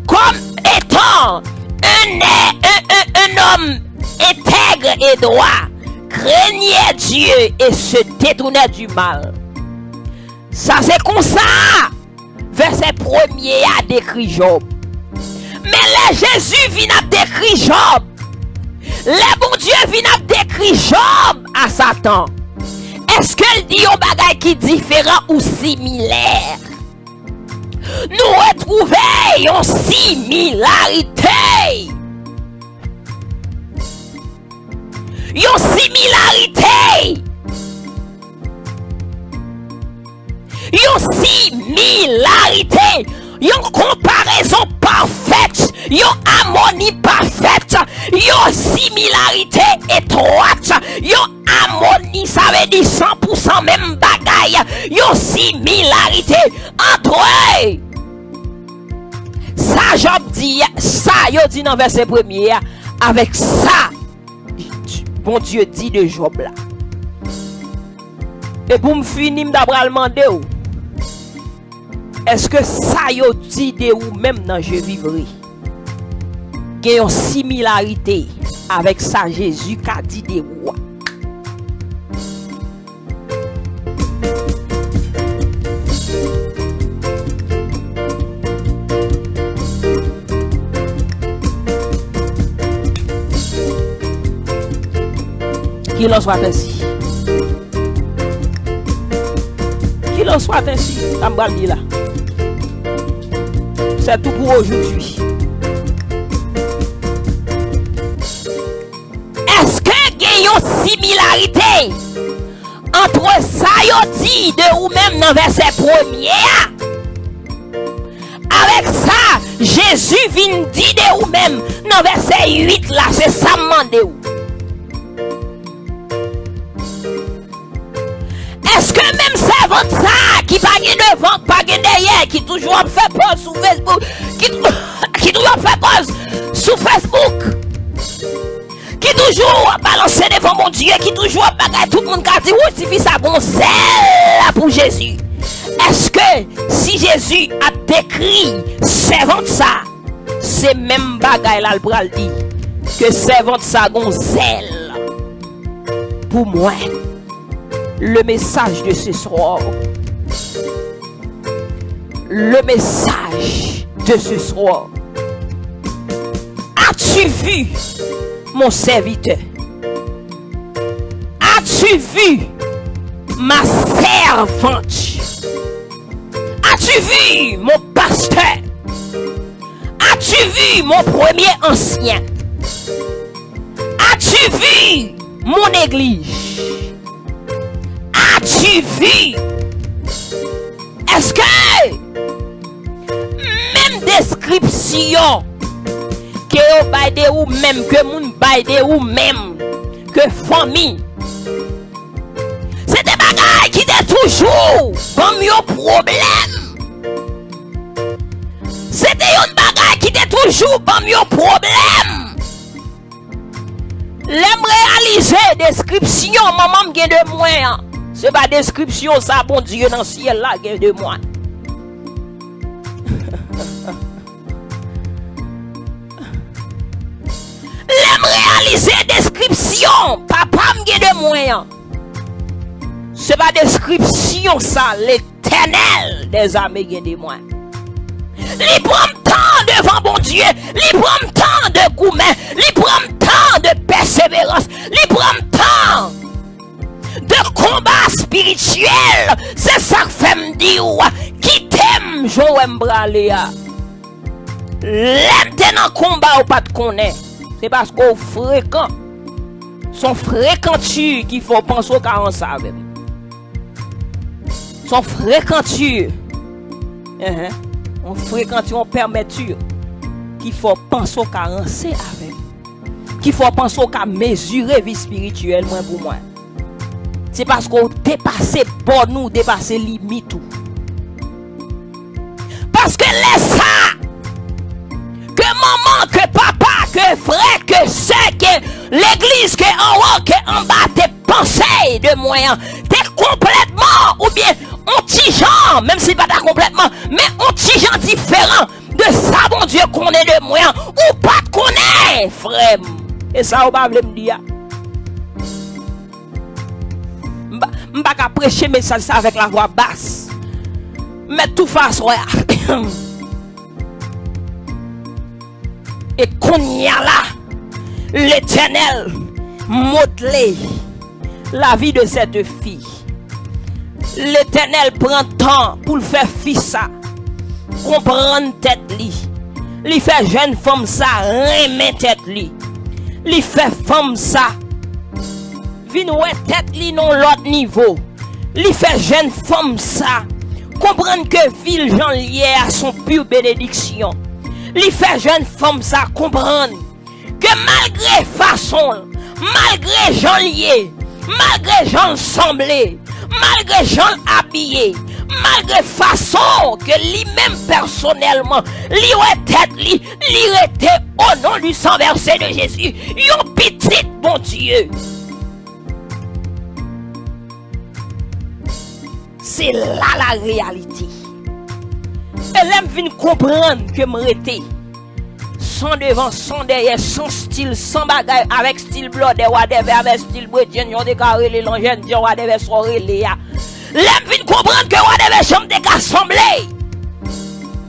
comme étant un, un, un, un homme intègre et droit, craignait Dieu et se détournait du mal. Sa se konsa vèsè premye a dekri Jòb. Men lè Jezi vin ap dekri Jòb, lè Bondye vin ap dekri Jòb a Satan, èske l di yon bagay ki diferan ou similè? Nou retwouve yon similarite. Yon similarite. Yon similarite, yon konparezon pafèt, yon amoni pafèt, yon similarite etwat, yon amoni, sa vle di san pou san menm bagay, yon similarite antre sa Jòb di, sa yo di nan vèsè premye a, avèk sa Bondye di de Jòb la. E pou m fini, m ta pral mande w, èske sa yo di de ou menm nan Je vivrai gen yon similarite avèk sa Jezi ka di de ou a? Qu'il en soit ainsi. Qu'il en soit ainsi, sa m pral li la. C'est tout pour aujourd'hui. Èske gen yon similarite antre sa yo di de ou menm nan vèsè premye a avèk sa Jezi vin di de ou menm nan vèsè uit la? Se sa m mande w. Èske menm sèvant sa a ki pa gen devan, pa gen dèyè, ki toujou ap fè pòz sou Facebook, ki, ki toujou ap fè pòz sou Facebook, ki toujou ap balanse devan Bondye, ki toujou ap bagay, tout moun ka di, "Wi, tifi sa gon zèl pou Jezi." Èske si Jezi ap dekri sèvant sa, se menm bagay la l pral di, ke sèvant sa gon zèl pou mwen? Le message de ce soir. Le message de ce soir. As-tu vu mon serviteur? As-tu vu ma servante? As-tu vu mon pasteur? As-tu vu mon premier ancien? As-tu vu mon église? As-tu vu? Èske menm deskripsyon ke yo bay de ou menm, ke moun bay de ou menm, ke fanmi, se te bagay ki te toujou ban m yon pwoblèm. Se te yon bagay ki te toujou ban m yon pwoblèm. Lè m reyalize deskripsyon manman m gen de mwen an, se pa deskripsyon sa Bondye nan syèl la gen de mwen. Lè m reyalize deskripsyon papa m gen de mwen an, se pa deskripsyon sa Letènèl dèzame gen de mwen. Li pran m tan devan Bondye, li pran m tan de goumen, li pran m tan de pèseverans, li pran m tan de konba espirityèl. Se sa k fè m di w, kite m jan w wè m prale a. Lè m te nan konba, ou pa t konnen. Se paske w frekan. Se yon frekanti ki fè w panse w ka ranse avè m. Se yon frekanti. Enhen. Yon frekanti, yon pèmèti ki fè w panse w ka ranse avè m. Ki fè w panse w ka mezire vi espirityèl mwen pou mwen. Se paske w depase bòn ou, depase limit ou. Paske lè sa, ke manman, ke papa, ke frè, ke sè, ke legliz, ke anwo, ke anba te panse de mwen an, te konplètman, oubyen on ti jan, menm si pa ta konplètman, men on ti jan diferan de sa Bondye konnen de mwen an, ou pa t konnen, frè m. E sa ou pa vle m di a. M pa, m pa ka preche mesaj sa avèk lavwa bas. M mèt toufe aswè a. E kounye a la, Letènèl modle la vie de cette fille. Letènèl pran tan pou l fè fi sa konprann tèt li. Li fè jèn fanm sa renmen tèt li. Li fè fanm sa vin wè tèt li nan yon lòt nivo. Li fè jèn fanm sa konprann ke vi l jan l ye a se yon pi benediksyon. Li fè jèn fanm sa konprann ke malgre fason l, malgre jan l ye, malgre jan l sanble, malgre jan l abiye, malgre fason ke li menm pèsonèlman li wè tèt li, li rete, au nom du sang versé de Jésus, yon pitit Bondye. Se la la reyalite. E lè m vin konprann ke m rete san devan, san dèyè, san stil, san bagay, avèk stil blòdè, whatever, avèk stil bredjenn, jan w te ka rele l an jènjan, whatever sa w rele a. Lè m vin konprann ke whatever jan m te ka sanble,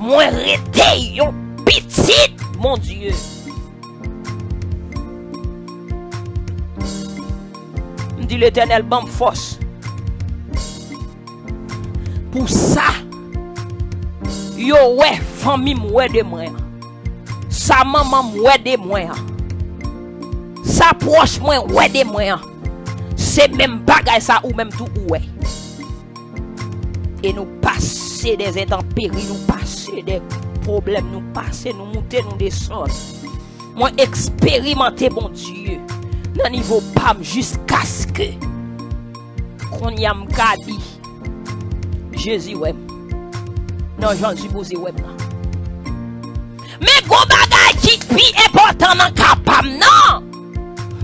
mwen rete yon pitit Bondye. M di, Letènèl, ban m fòs pou sa yo wè fanmi m wè de mwen an, sa manman m wè de mwen an, sa pwòch mwen wè de mwen an, se menm bagay sa ou menm tou ou wè. E nou pase dè entanperi, nou pase dè pwoblèm, nou pase, nou moute, nou desann. Mwen eksperimante Bondye nan nivo pa m jiskaske kounye a m ka di, Jezi wè m nan jan l sipoze wè m nan. Men gon bagay ki pi enpòtan nan ka pa m nan.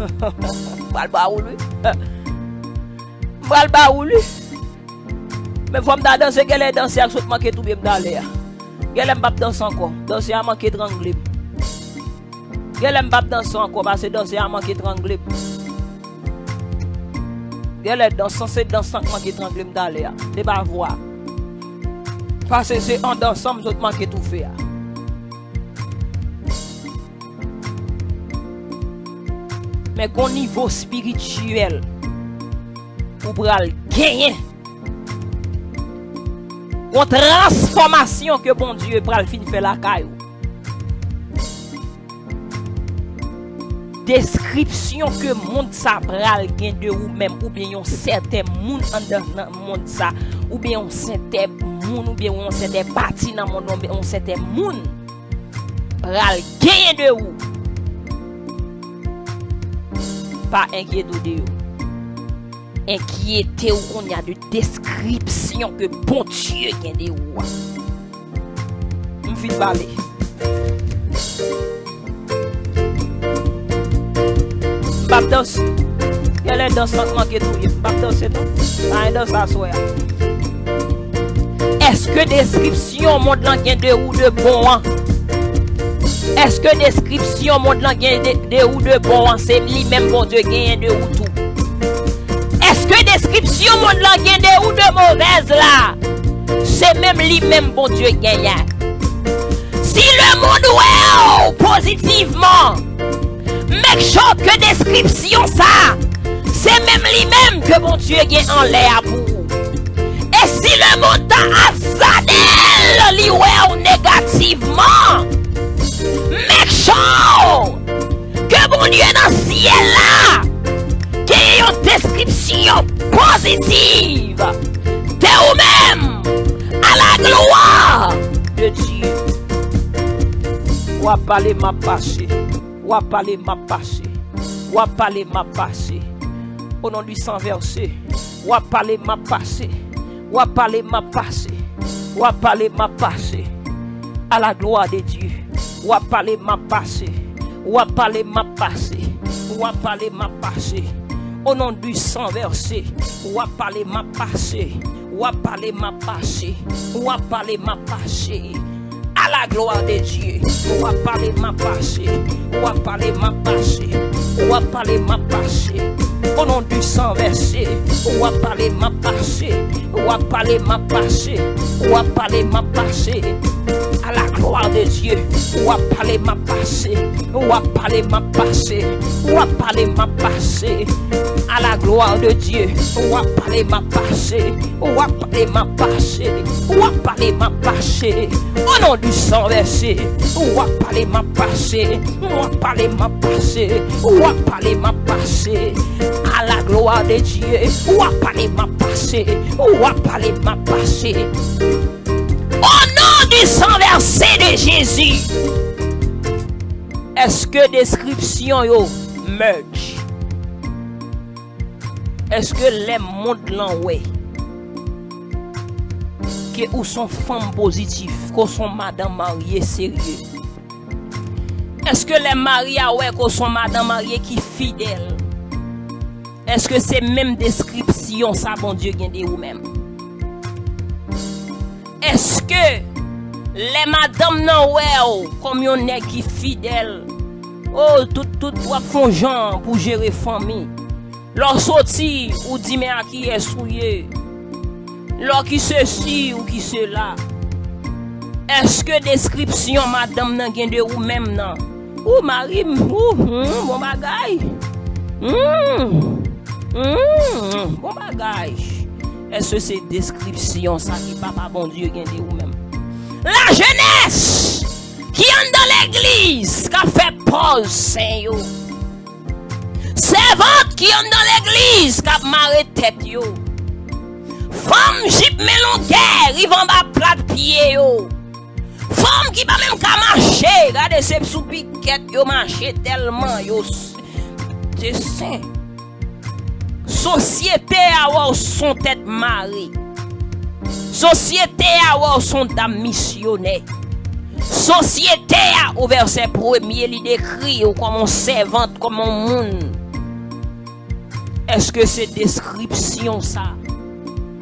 M pral ba ou li. M pral ba ou li. Men fò m ta danse, genlè danse a sot manke touye m talè a. Genlè m p ap danse ankò. Danse a manke trangle m. Genlè m p ap danse ankò, paske danse a manke trangle m. Genlè dans, sanse dans lan k manke trangle m talè a. Se pa vwa. Paske se an dansan m sot manke toufe a. Men gon nivo espirityèl ou pral genyen. Yon transfòmasyon ke Bondye pral fin fè lakay ou. Deskripsyon ke mond sa pral gen de ou menm, oubyen yon sèten moun anndan nan mond sa, oubyen yon sèten moun, oubyen yon sèten pati nan mond, oubyen yon sèten moun pral genyen de ou. Pa enkyete w de yo. Enkyete w kounye a de deskripsyon ke Bondye gen de ou a. M fin pale. M p ap danse. Genlè dans lan k manke touye m. M p ap danse non. Pa gen dans aswè a. Èske deskripsyon mond lan gen de ou de bon an? Èske deskripsyon mond lan gen de, de ou de bon an, se li menm Bondye genyen de ou tou? Èske deskripsyon mond lan gen de ou de movèz la, se menm li menm Bondye genyen? Si lemonn wè w pozitivman, make sure ke deskripsyon sa, Se menm li menm ke Bondye gen anlè a pou ou. E si lemonn ta azade l, li wè w negativman, make sure ke Bondye nan syèl la genyen yon deskripsyon pozitiv de ou menm, à la gloire de Dieu. W ap pale, m ap pase. W ap pale, m ap pase. W ap pale, m ap pase. O non di san vèse. W ap pale, m ap pase. W ap pale, m ap pase. W ap pale, m ap pase. À la gloire de Dieu. W ap pale, m ap pase. W ap pale, m ap pase. W ap pale, m ap pase. O non di san vèse. W ap pale, m ap pase. W ap pale, m ap pase. W ap pale, m ap pase. À la gloire de Dieu. W ap pale, m ap pase. W ap pale, m ap pase. W ap pale, m ap pase. O non di san vèse. W ap pale, m ap pase. W ap pale, m ap pase. W ap pale, m ap pase. À la gloire de Dieu. W ap pale, m ap pase. W ap pale, m ap pase. W ap pale, m ap pase. À la gloire de Dieu. W ap pale, m ap pase. W ap pale, m ap pase. W ap pale, m ap pase. O non di san vèse. W ap pale, m ap pase. W ap pale, m ap pase. W ap pale, m ap pase. À la gloire de Dieu. W ap pale, m ap pase. W ap pale, m ap pase. O non di san vèse de Jezi. Èske deskripsyon yo match? Èske lè mond lan wè ke ou s on fanm pozitif, ke w s on madanm marye serye? Èske lè mari a wè ke w s on madanm marye ki fidèl, èske se menm deskripsyon sa Bondye gen de ou menm? Èske lè madanm nan wè w kòm yon nèg ki fidèl, o, tout, tout, w ap fè yon jan pou jere fanmi. Lè w soti, ou di men a kiyès ou ye. Lè w ki sesi, ou ki sela. Èske deskripsyon madanm nan gen de ou menm nan? Ou mari m, ou, hmm, bon bagay. Hmm, hmm, bon bagay. Èske se deskripsyon sa ki Papa Bondye gen de ou menm? Lajenès ki anndan legliz k ap fè pòz sen yo. Sèvant ki anndan legliz k ap mare tèt yo. Fanm jip men longè rive anba plat pye yo. Fanm ki pa menm ka mache, gade se sou pikèt yo mache tèlman yo s-, te sen. Sosyete a wè w s on tèt mare. Sosyete a wè w s on dam misyonè. Sosyete a, o vèsè premye, li dekri w kòm on sèvant, kòm on moun. Èske se deskripsyon sa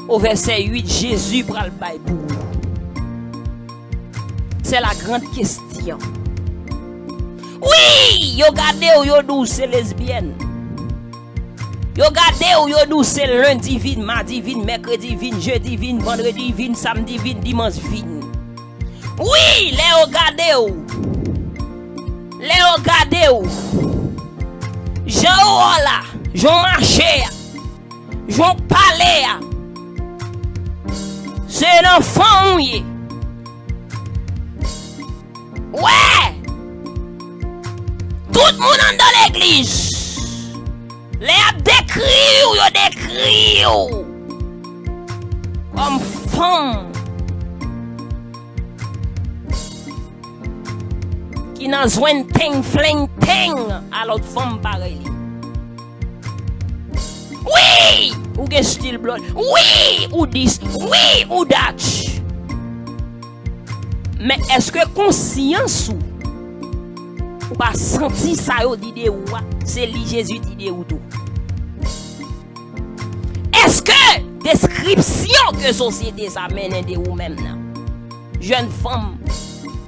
o vèsè uit Jezi pral bay pou ou? C'est la grande question. Wi, yo gade w, yo di w se lesbyèn. Yo gade w, yo di w se lendi vin, madi vin, mèkredi vin, jedi vin, vandredi vin, samdi vin, dimanch vin. Wi, lè yo gade w, lè yo gade w, jan w la, jan w mache a, jan w pale a, se nan fanm ou ye. Wè! Tout moun anndan legliz, lè y ap dekri w, yo dekri w kòm fanm ki nan zwenteng flenteng a lòt fanm parèy li. Wi! Ou gen stil blòd. Wi! Ou dis. Wi! Ou dat. Men èske konsyans ou, ou pa santi sa yo di de ou a, se li Jezi di de ou tou? Èske deskripsyon ke sosyete sa mennen de ou menm nan, jèn fanm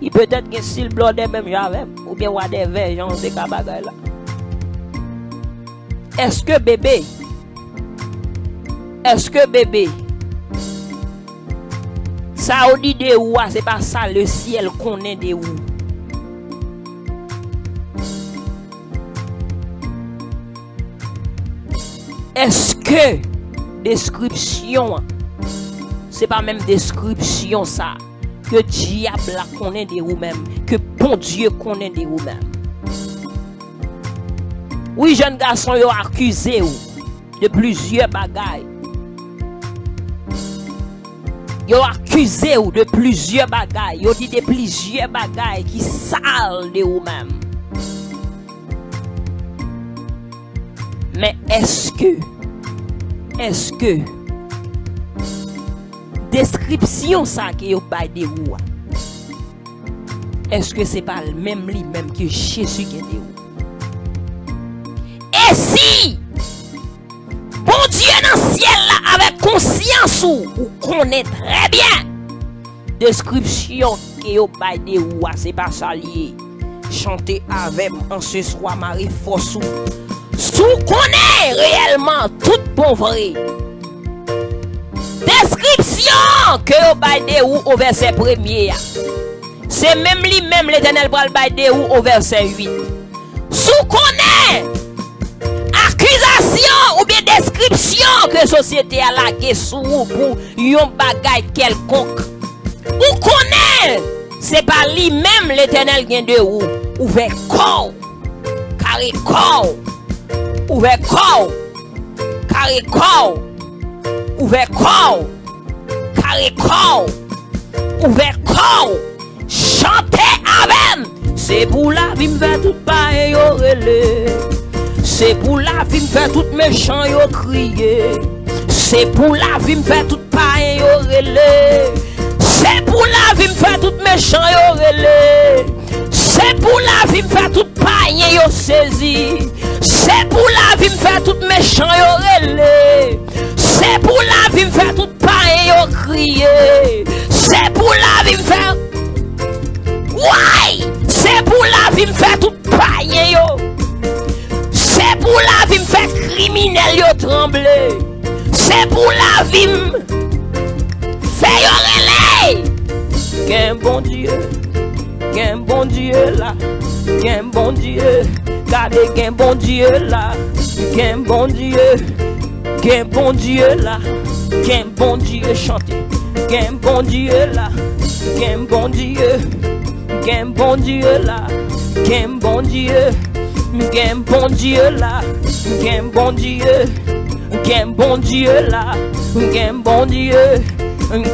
ki petèt gen stil blòdè menm jan avè m, oubyen whatever jan w te ka bagay la, èske bebe, èske bebe, sa yo di de ou a, se pa sa lesyèl konnen de ou? Èske deskripsyon an se pa menm deskripsyon sa ke dyab la konnen de ou menm, ke Bondye konnen de ou menm? Wi, jèn gason, yo akize w de plizyè bagay. Yo akize w de plizyè bagay. Yo di de plizyè bagay ki sal de ou menm. Men èske, èske deskripsyon sa ke yo bay de ou a, èske se pa l menm li menm ke Jezi gen de ou? E si Bondye nan syèl la avèk konsyans ou, ou konnen trè byen deskripsyon ke yo bay de ou a, se pa sa l ye. Chante avè m an se swa, mare fòs ou. Si w konnen reyèlman tout bon vre deskripsyon ke yo bay de ou o vèsè premye a, se menm li menm Letènèl pral bay de ou o vèsè uit. Si w konnen akizasyon oubyen deskripsyon ke sosyete a lage sou ou pou yon bagay kèlkonk, ou konnen se pa li menm Letènèl gen de ou. Ouvè kò w, kare kò w, ouvè kò w, kare kò w, ouvè kò w, kare kò w, ouvè kò w, chante avè m. Se pou lavi m fè tout payen yo rele. Se pou lavi m fè tout mechan yo kriye. Se pou lavi m fè tout payen yo rele. Se pou lavi m fè tout mechan yo rele. Se pou lavi m fè tout payen yo sezi. Se pou lavi m fè tout mechan yo rele. Se pou lavi m fè tout payen yo kriye. Se pou lavi m fè, way! Se pou lavi m fè tout payen yo. Se pou lavi m fè kriminèl yo tranble. Se pou lavi m fè yo rele. Gen Bondye, gen Bondye la, gen Bondye. Gade, gen Bondye la, gen Bondye. Gen Bondye la, gen Bondye, chante. Gen Bondye la, gen Bondye, gen Bondye la, gen Bondye, gen Bondye la, gen Bondye, gen Bondye la, gen Bondye,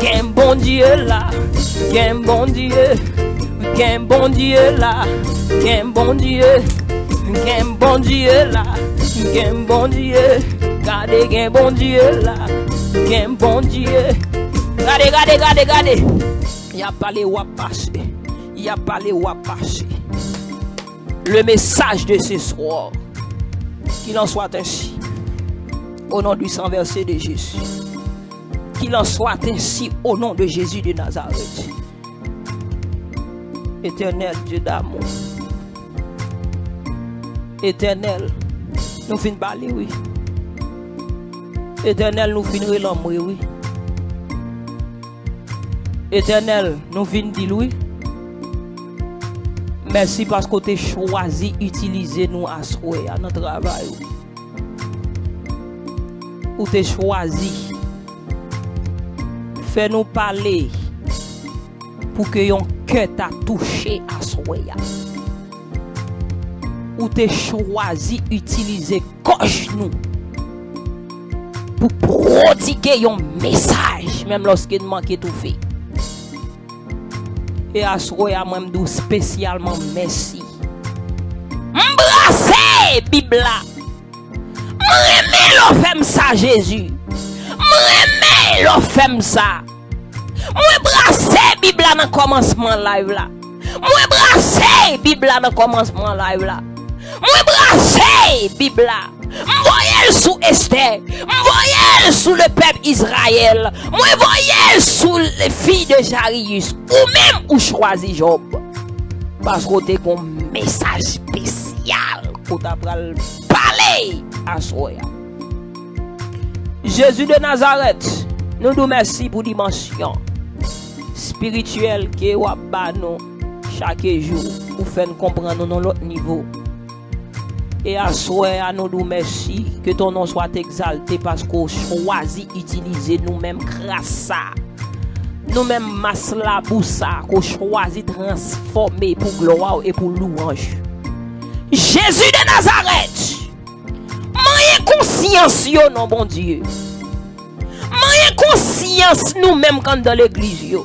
gen Bondye la, gen Bondye. Gen Bondye la, gen Bondye, gen Bondye la, gen Bondye. Gade, gen Bondye la, gen Bondye. Gade, gade, gade, gade. Y ap pale, w ap pase. Y ap pale, w ap pase. Le message de ce soir. Qu'il en soit ainsi. Au nom du sang versé de Jésus. Qu'il en soit ainsi au nom de Jésus de Nazareth. Etènèl, Dye damou. Etènèl, nou fin pale, wi. Etènèl, nou fin relanmwe, wi. Etènèl, nou fin di l, wi. Mèsi paske w te chwazi itilize nou aswè a nan travay ou. Ou te chwazi fè nou pale pou ke yon kè ta touche aswè a. Ou te chwazi itilize gòj nou pou pwodige yon mesaj, menm lòske n manke toufe. E aswè a, mwen, m di w espesyalman mèsi. M brase Bib la. M renmen lè w fè m sa, Jezi. M renmen lè w fè m sa. Mwen brase Bib la nan kòmansman live la. Mwen brase Bib la nan kòmansman live la. Mwen brase Bib la. M voye l sou Estè. M voye l sou lepèp Izrayèl. Mwen voye l sou le fi de Jariyis. Ou menm, ou chwazi Jòb. Paske w te gon mesaj espesyal ke w ta pral pale aswè a. Jezi de Nazarèt, nou di w mèsi pou dimansyon espirityèl ke w ap ba nou chak jou. Ou fè n konprann nou nan lòt nivo. E aswè a, nou di w mèsi, que ton nom soit exalté, paske w chwazi itilize nou menm kras sa, nou menm mas labou sa, ke w chwazi transfòme pou glwa w e pou lwanj. Jezi de Nazarèt, manyen konsyans yo non, Bondye. Manyen konsyans nou menm k anndan legliz yo.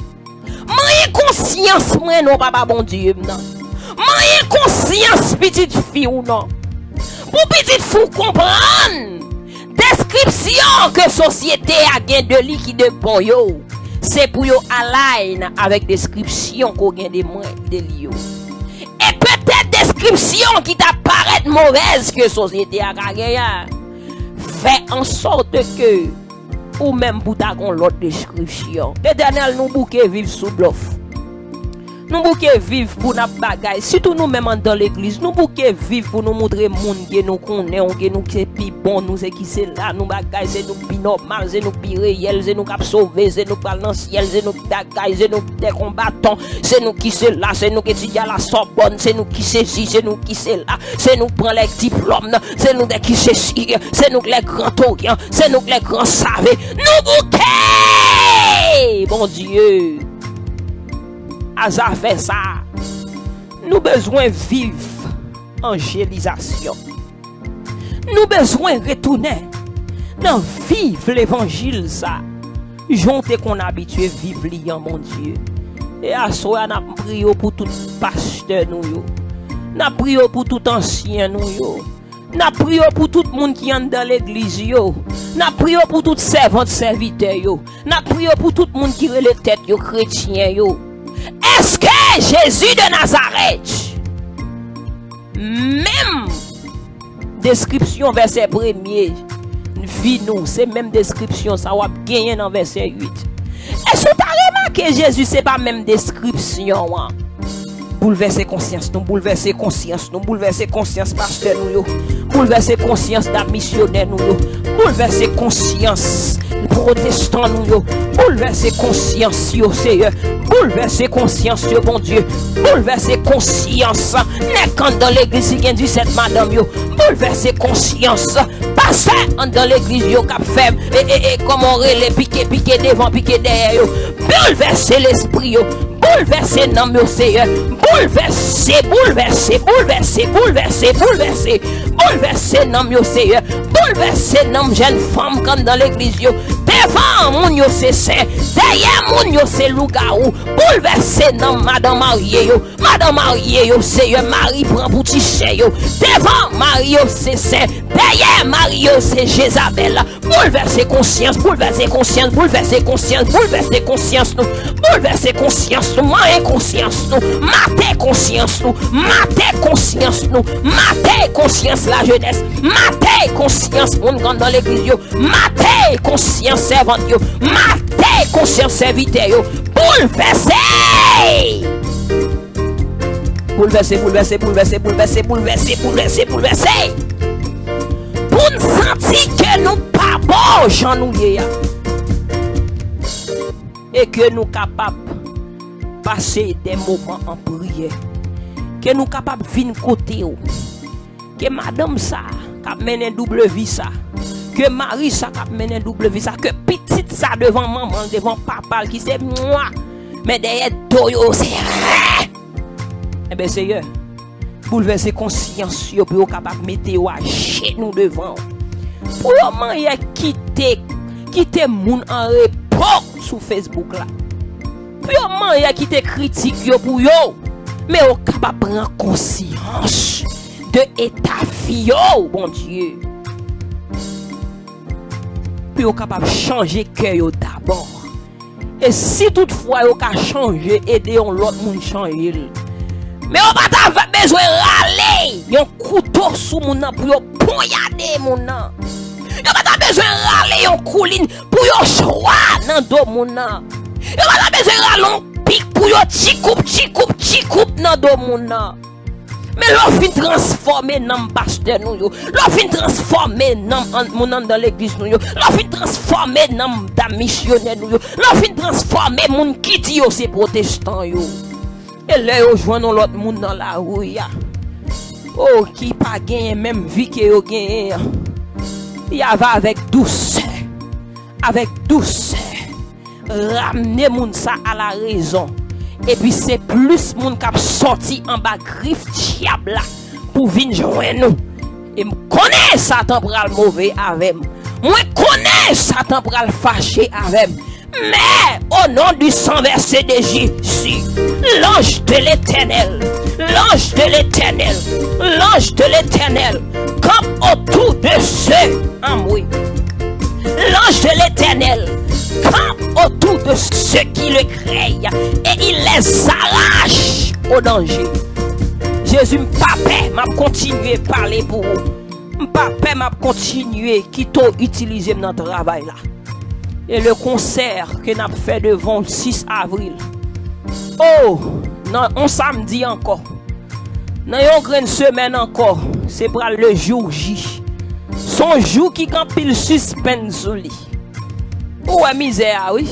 Manyen konsyans mwen non, Papa Bondye m nan. Manyen konsyans pitit fi w non. Pou pitit fi w konprann deskripsyon ke sosyete a gen de li ki de bon yo, se pou yo align avèk deskripsyon ke w gen de mwen, de li yo. E petèt deskripsyon ki ta parèt movèz ke sosyete a ka genyen, fè an sòt ke ou menm pou ta gon lòt deskripsyon. Letènèl, nou bouke viv sou blòf. Nou bouke viv pou n ap bagay. Sitou nou menm anndan legliz, nou bouke viv pou nou moutre moun ke nou konnen, ke nou se pi bon, nou se ki se la, nou bagay, se nou pi nòmal, se nou pi reyèl, se nou k ap sove, se nou k pral nan syèl, se nou k bagay, se nou k tèt an baton, se nou ki se la, se nou k etidye a la Sòbòn, se nou ki sesi, se nou ki se la, se nou k pran lè diplòm nan, se nou ki sesi, se nou k lè gran toryan, se nou k lè gran save. Nou bouke! Bondye, a zafè sa, nou bezwen viv anjelizasyon. Nou bezwen retounen nan viv levanjil sa, jan w te konn abitye viv li an, Bondye. E aswè a, n ap priye w pou tout pastè nou yo. N ap priye w pou tout ansyen nou yo. N ap priye w pou tout moun ki anndan legliz yo. N ap priye w pou tout sèvant, sèvitè yo. N ap priye w pou tout moun ki rele tèt yo kretyen yo. Èske Jezi de Nazarèt, menm deskripsyon vèsè premye vi nou, se menm deskripsyon sa w ap genyen nan vèsè uit? Èske w ta remake Jezi se pa menm deskripsyon an? Boulvèse konsyans nou, boulvèse konsyans nou, boulvèse konsyans pastè nou yo, boulvèse konsyans dam misyonè nou yo, boulvèse konsyans pwotestan nou yo, boulvèse konsyans yo, Seyè, boulvèse konsyans yo, Bondye, boulvèse konsyans nèg anndan legliz ki gen disèt madanm yo, boulvèse konsyans pastè anndan legliz yo k ap fè, e, e, e, kòman w rele, pike, pike devan, pike dèyè yo. Boulvèse lespri yo. Boulvèse nanm yo, Seyè. Boulvèse, boulvèse, boulvèse, boulvèse, boulvèse. Boulvèse nanm yo, Seyè. Boulvèse nanm jèn fanm k anndan legliz yo. Devan moun yo se sen. Dèyè moun yo se lougawou. Boulvèse nanm madan marye yo. Madan marye yo, Seyè, mari pran pou ti sè yo. Devan mari yo se sen, dèyè mari yo se Jezabèl. Boulvèse konsyans, boulvèse konsyans, boulvèse konsyans, boulvèse konsyans nou. Boulvèse konsyans nou, manyen konsyans nou, mate konsyans nou, mate konsyans nou, mate konsyans lajenès, mate konsyans moun k anndan legliz yo. Mate konsyans sèvant yo. Mate konsyans sèvitè yo. Boulvèse! Boulvèse, boulvèse, boulvèse, boulvèse, boulvèse, boulvèse, boulvèse! Pou n santi ke nou pa bon jan nou ye a. E ke nou kapab pase de moman an priyè. Ke nou kapab vin kote w. Ke madanm sa k ap mennen doub vi sa, ke mari sa k ap mennen doub vi sa, ke pitit sa devan manman l, devan papa l ki se mwa, men dèyè do yo se rè. Enben, Seyè, boulvèse konsyans yo pou yo kapab mete yo ajenou devan w. Pou yo manyen kite, kite moun an repo sou Facebook la. Pou yo manyen kite kritik yo pou yo, men yo kapab pran konsyans de eta vi yo, Bondye. Pou yo kapab chanje kè yo dabò. E si toutfwa yo ka chanje, ede yon lòt moun chanje l. Men yo pa ta va-, bezwen rale yon kouto sou moun nan pou yo ponyade moun nan. Yo pa ta bezwen rale yon koulin pou yo chwa nan do moun nan. Yo pa ta bezwen rale yon pik pou yo tchikoup, tchikoup, tchikoup nan do moun nan. Men lè w fin transfòme nanm pastè nou yo, lè w fin transfòme nanm an-, moun anndan legliz nou yo, lè w fin transfòme nanm dam misyonè nou yo, lè w fin transfòme moun ki di yo se pwotestan yo, e lè yo jwenn yon lòt moun nan lari a, oh, ki pa genyen menm vi ke yo genyen an, li ava avèk dousè, avèk dousè, ramne moun sa a la rezon. Epi se plis moun k ap sòti anba grif dyab la pou vin jwenn nou. E m konnen Satan pral move avè m. Mwen konnen Satan pral fache avè m. Mais au nom du sang versé de Jésus, l'ange de l'Éternel, l'ange de l'Éternel, l'ange de l'Éternel campe autour de ceux, ah oui. L'ange de l'Éternel campe autour de ceux qui le craignent et il les arrache au danger. Jezi, m pa pè, m ap kontinye pale pou ou. M pa pè, m ap kontinye kite w itilize m nan travay la. E le konsè ke n ap fè devan w sis avril. Oh, nan yon samdi ankò. Nan yon grenn semèn ankò, se pral le jour J. Se yon jou ki gen anpil sispenn sou li. Ou wè mizè a, wi.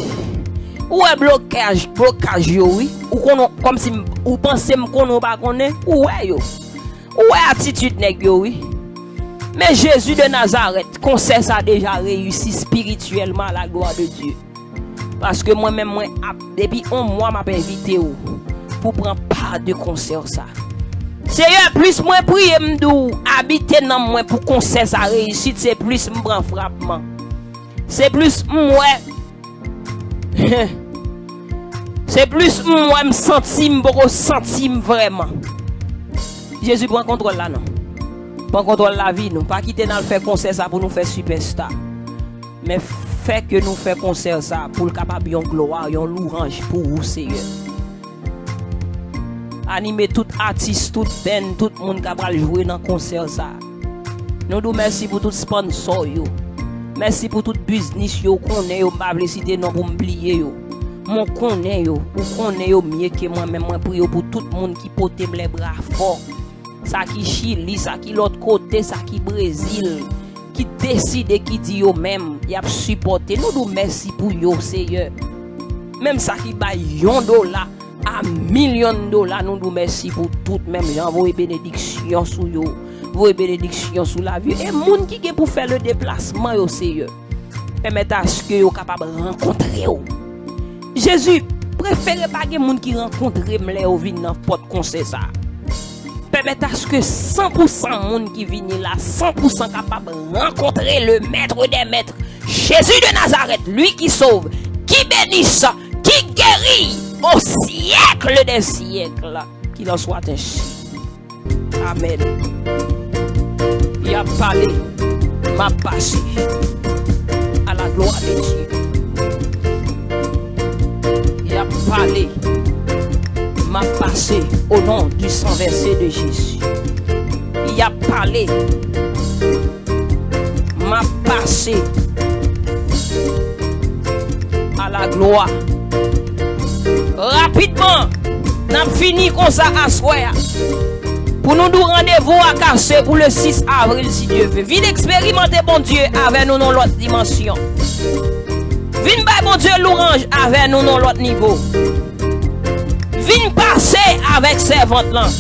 Ou wè blokaj, blokaj yo, wi. Ou konnen, kòmsi m, ou panse m konnen, ou pa konnen. Ou wè yo. Ou wè atitid nèg yo, wi. Men Jezi de Nazarèt, konsè sa deja reyisi espirityèlman, à la gloire de Dieu. Paske mwen menm, mwen ap, depi yon mwa, m ap envite w pou pran pa de konsè sa. Seyè, plis mwen priye, m di w, abite nan mwen pou konsè sa reyisit, se plis m pran frapman. Se plis m wè Se plis m wè m santi m poko santi m vrèman. Jezi, pran kontwòl la non. Pran kontwòl lavi nou. Pa kite n al fè konsè sa pou nou fè sipèsta. Men fè ke nou fè konsè sa pou l kapab yon glwa, yon louwanj pou ou, Seyè. Anime tout atis, tout band, tout moun k ap pral jwe nan konsè sa. Nou di w mèsi pou tout sponsò yo. Mèsi pou tout biznis yo, ou konnen yo, m pa vle site non pou m bliye yo. Men ou konnen yo, ou konnen yo mye ke mwen, men mwen priye w pou tout moun ki pote m lè bra fò. Sa ki Chili, sa ki lòt kote, sa ki Brezil, ki deside, ki di yo menm, y ap sipòte. Nou di w mèsi pou yo, Seyè. Menm sa ki bay yon dola, a milyon dola, nou di w mèsi pou tout, menm jan voye benediksyon sou yo, voye benediksyon sou lavi yo. E moun ki gen pou fè le deplasman yo, Seyè, pèmèt aske yo kapab rankontre w. Jezi, prefere pa gen moun ki rankontre m lè yo vin nan pòt konsè sa. Pèmèt aske san pou san moun ki vini la, san pou san kapab rankontre le Maître des Maîtres, Jésus de Nazareth, lui qui sauve, qui bénisse, qui guérit au siècle des siècles. Qu'il en soit ainsi. Amen. Y ap pale, m ap pase. À la gloire de Dieu. Y ap pale, m ap pase au nom du sang versé de Jésus. Y ap pale, m ap pase. À la gloire. Rapidman, n ap fini konsa aswè a. Pou nou di w randevou a kase pou le sis avril, si Dye vle. Vin eksperimante Bondye avè nou nan lòt dimansyon. Vin bay Bondye louwanj avè nou nan lòt nivo. Vin pase avèk sèvant lan.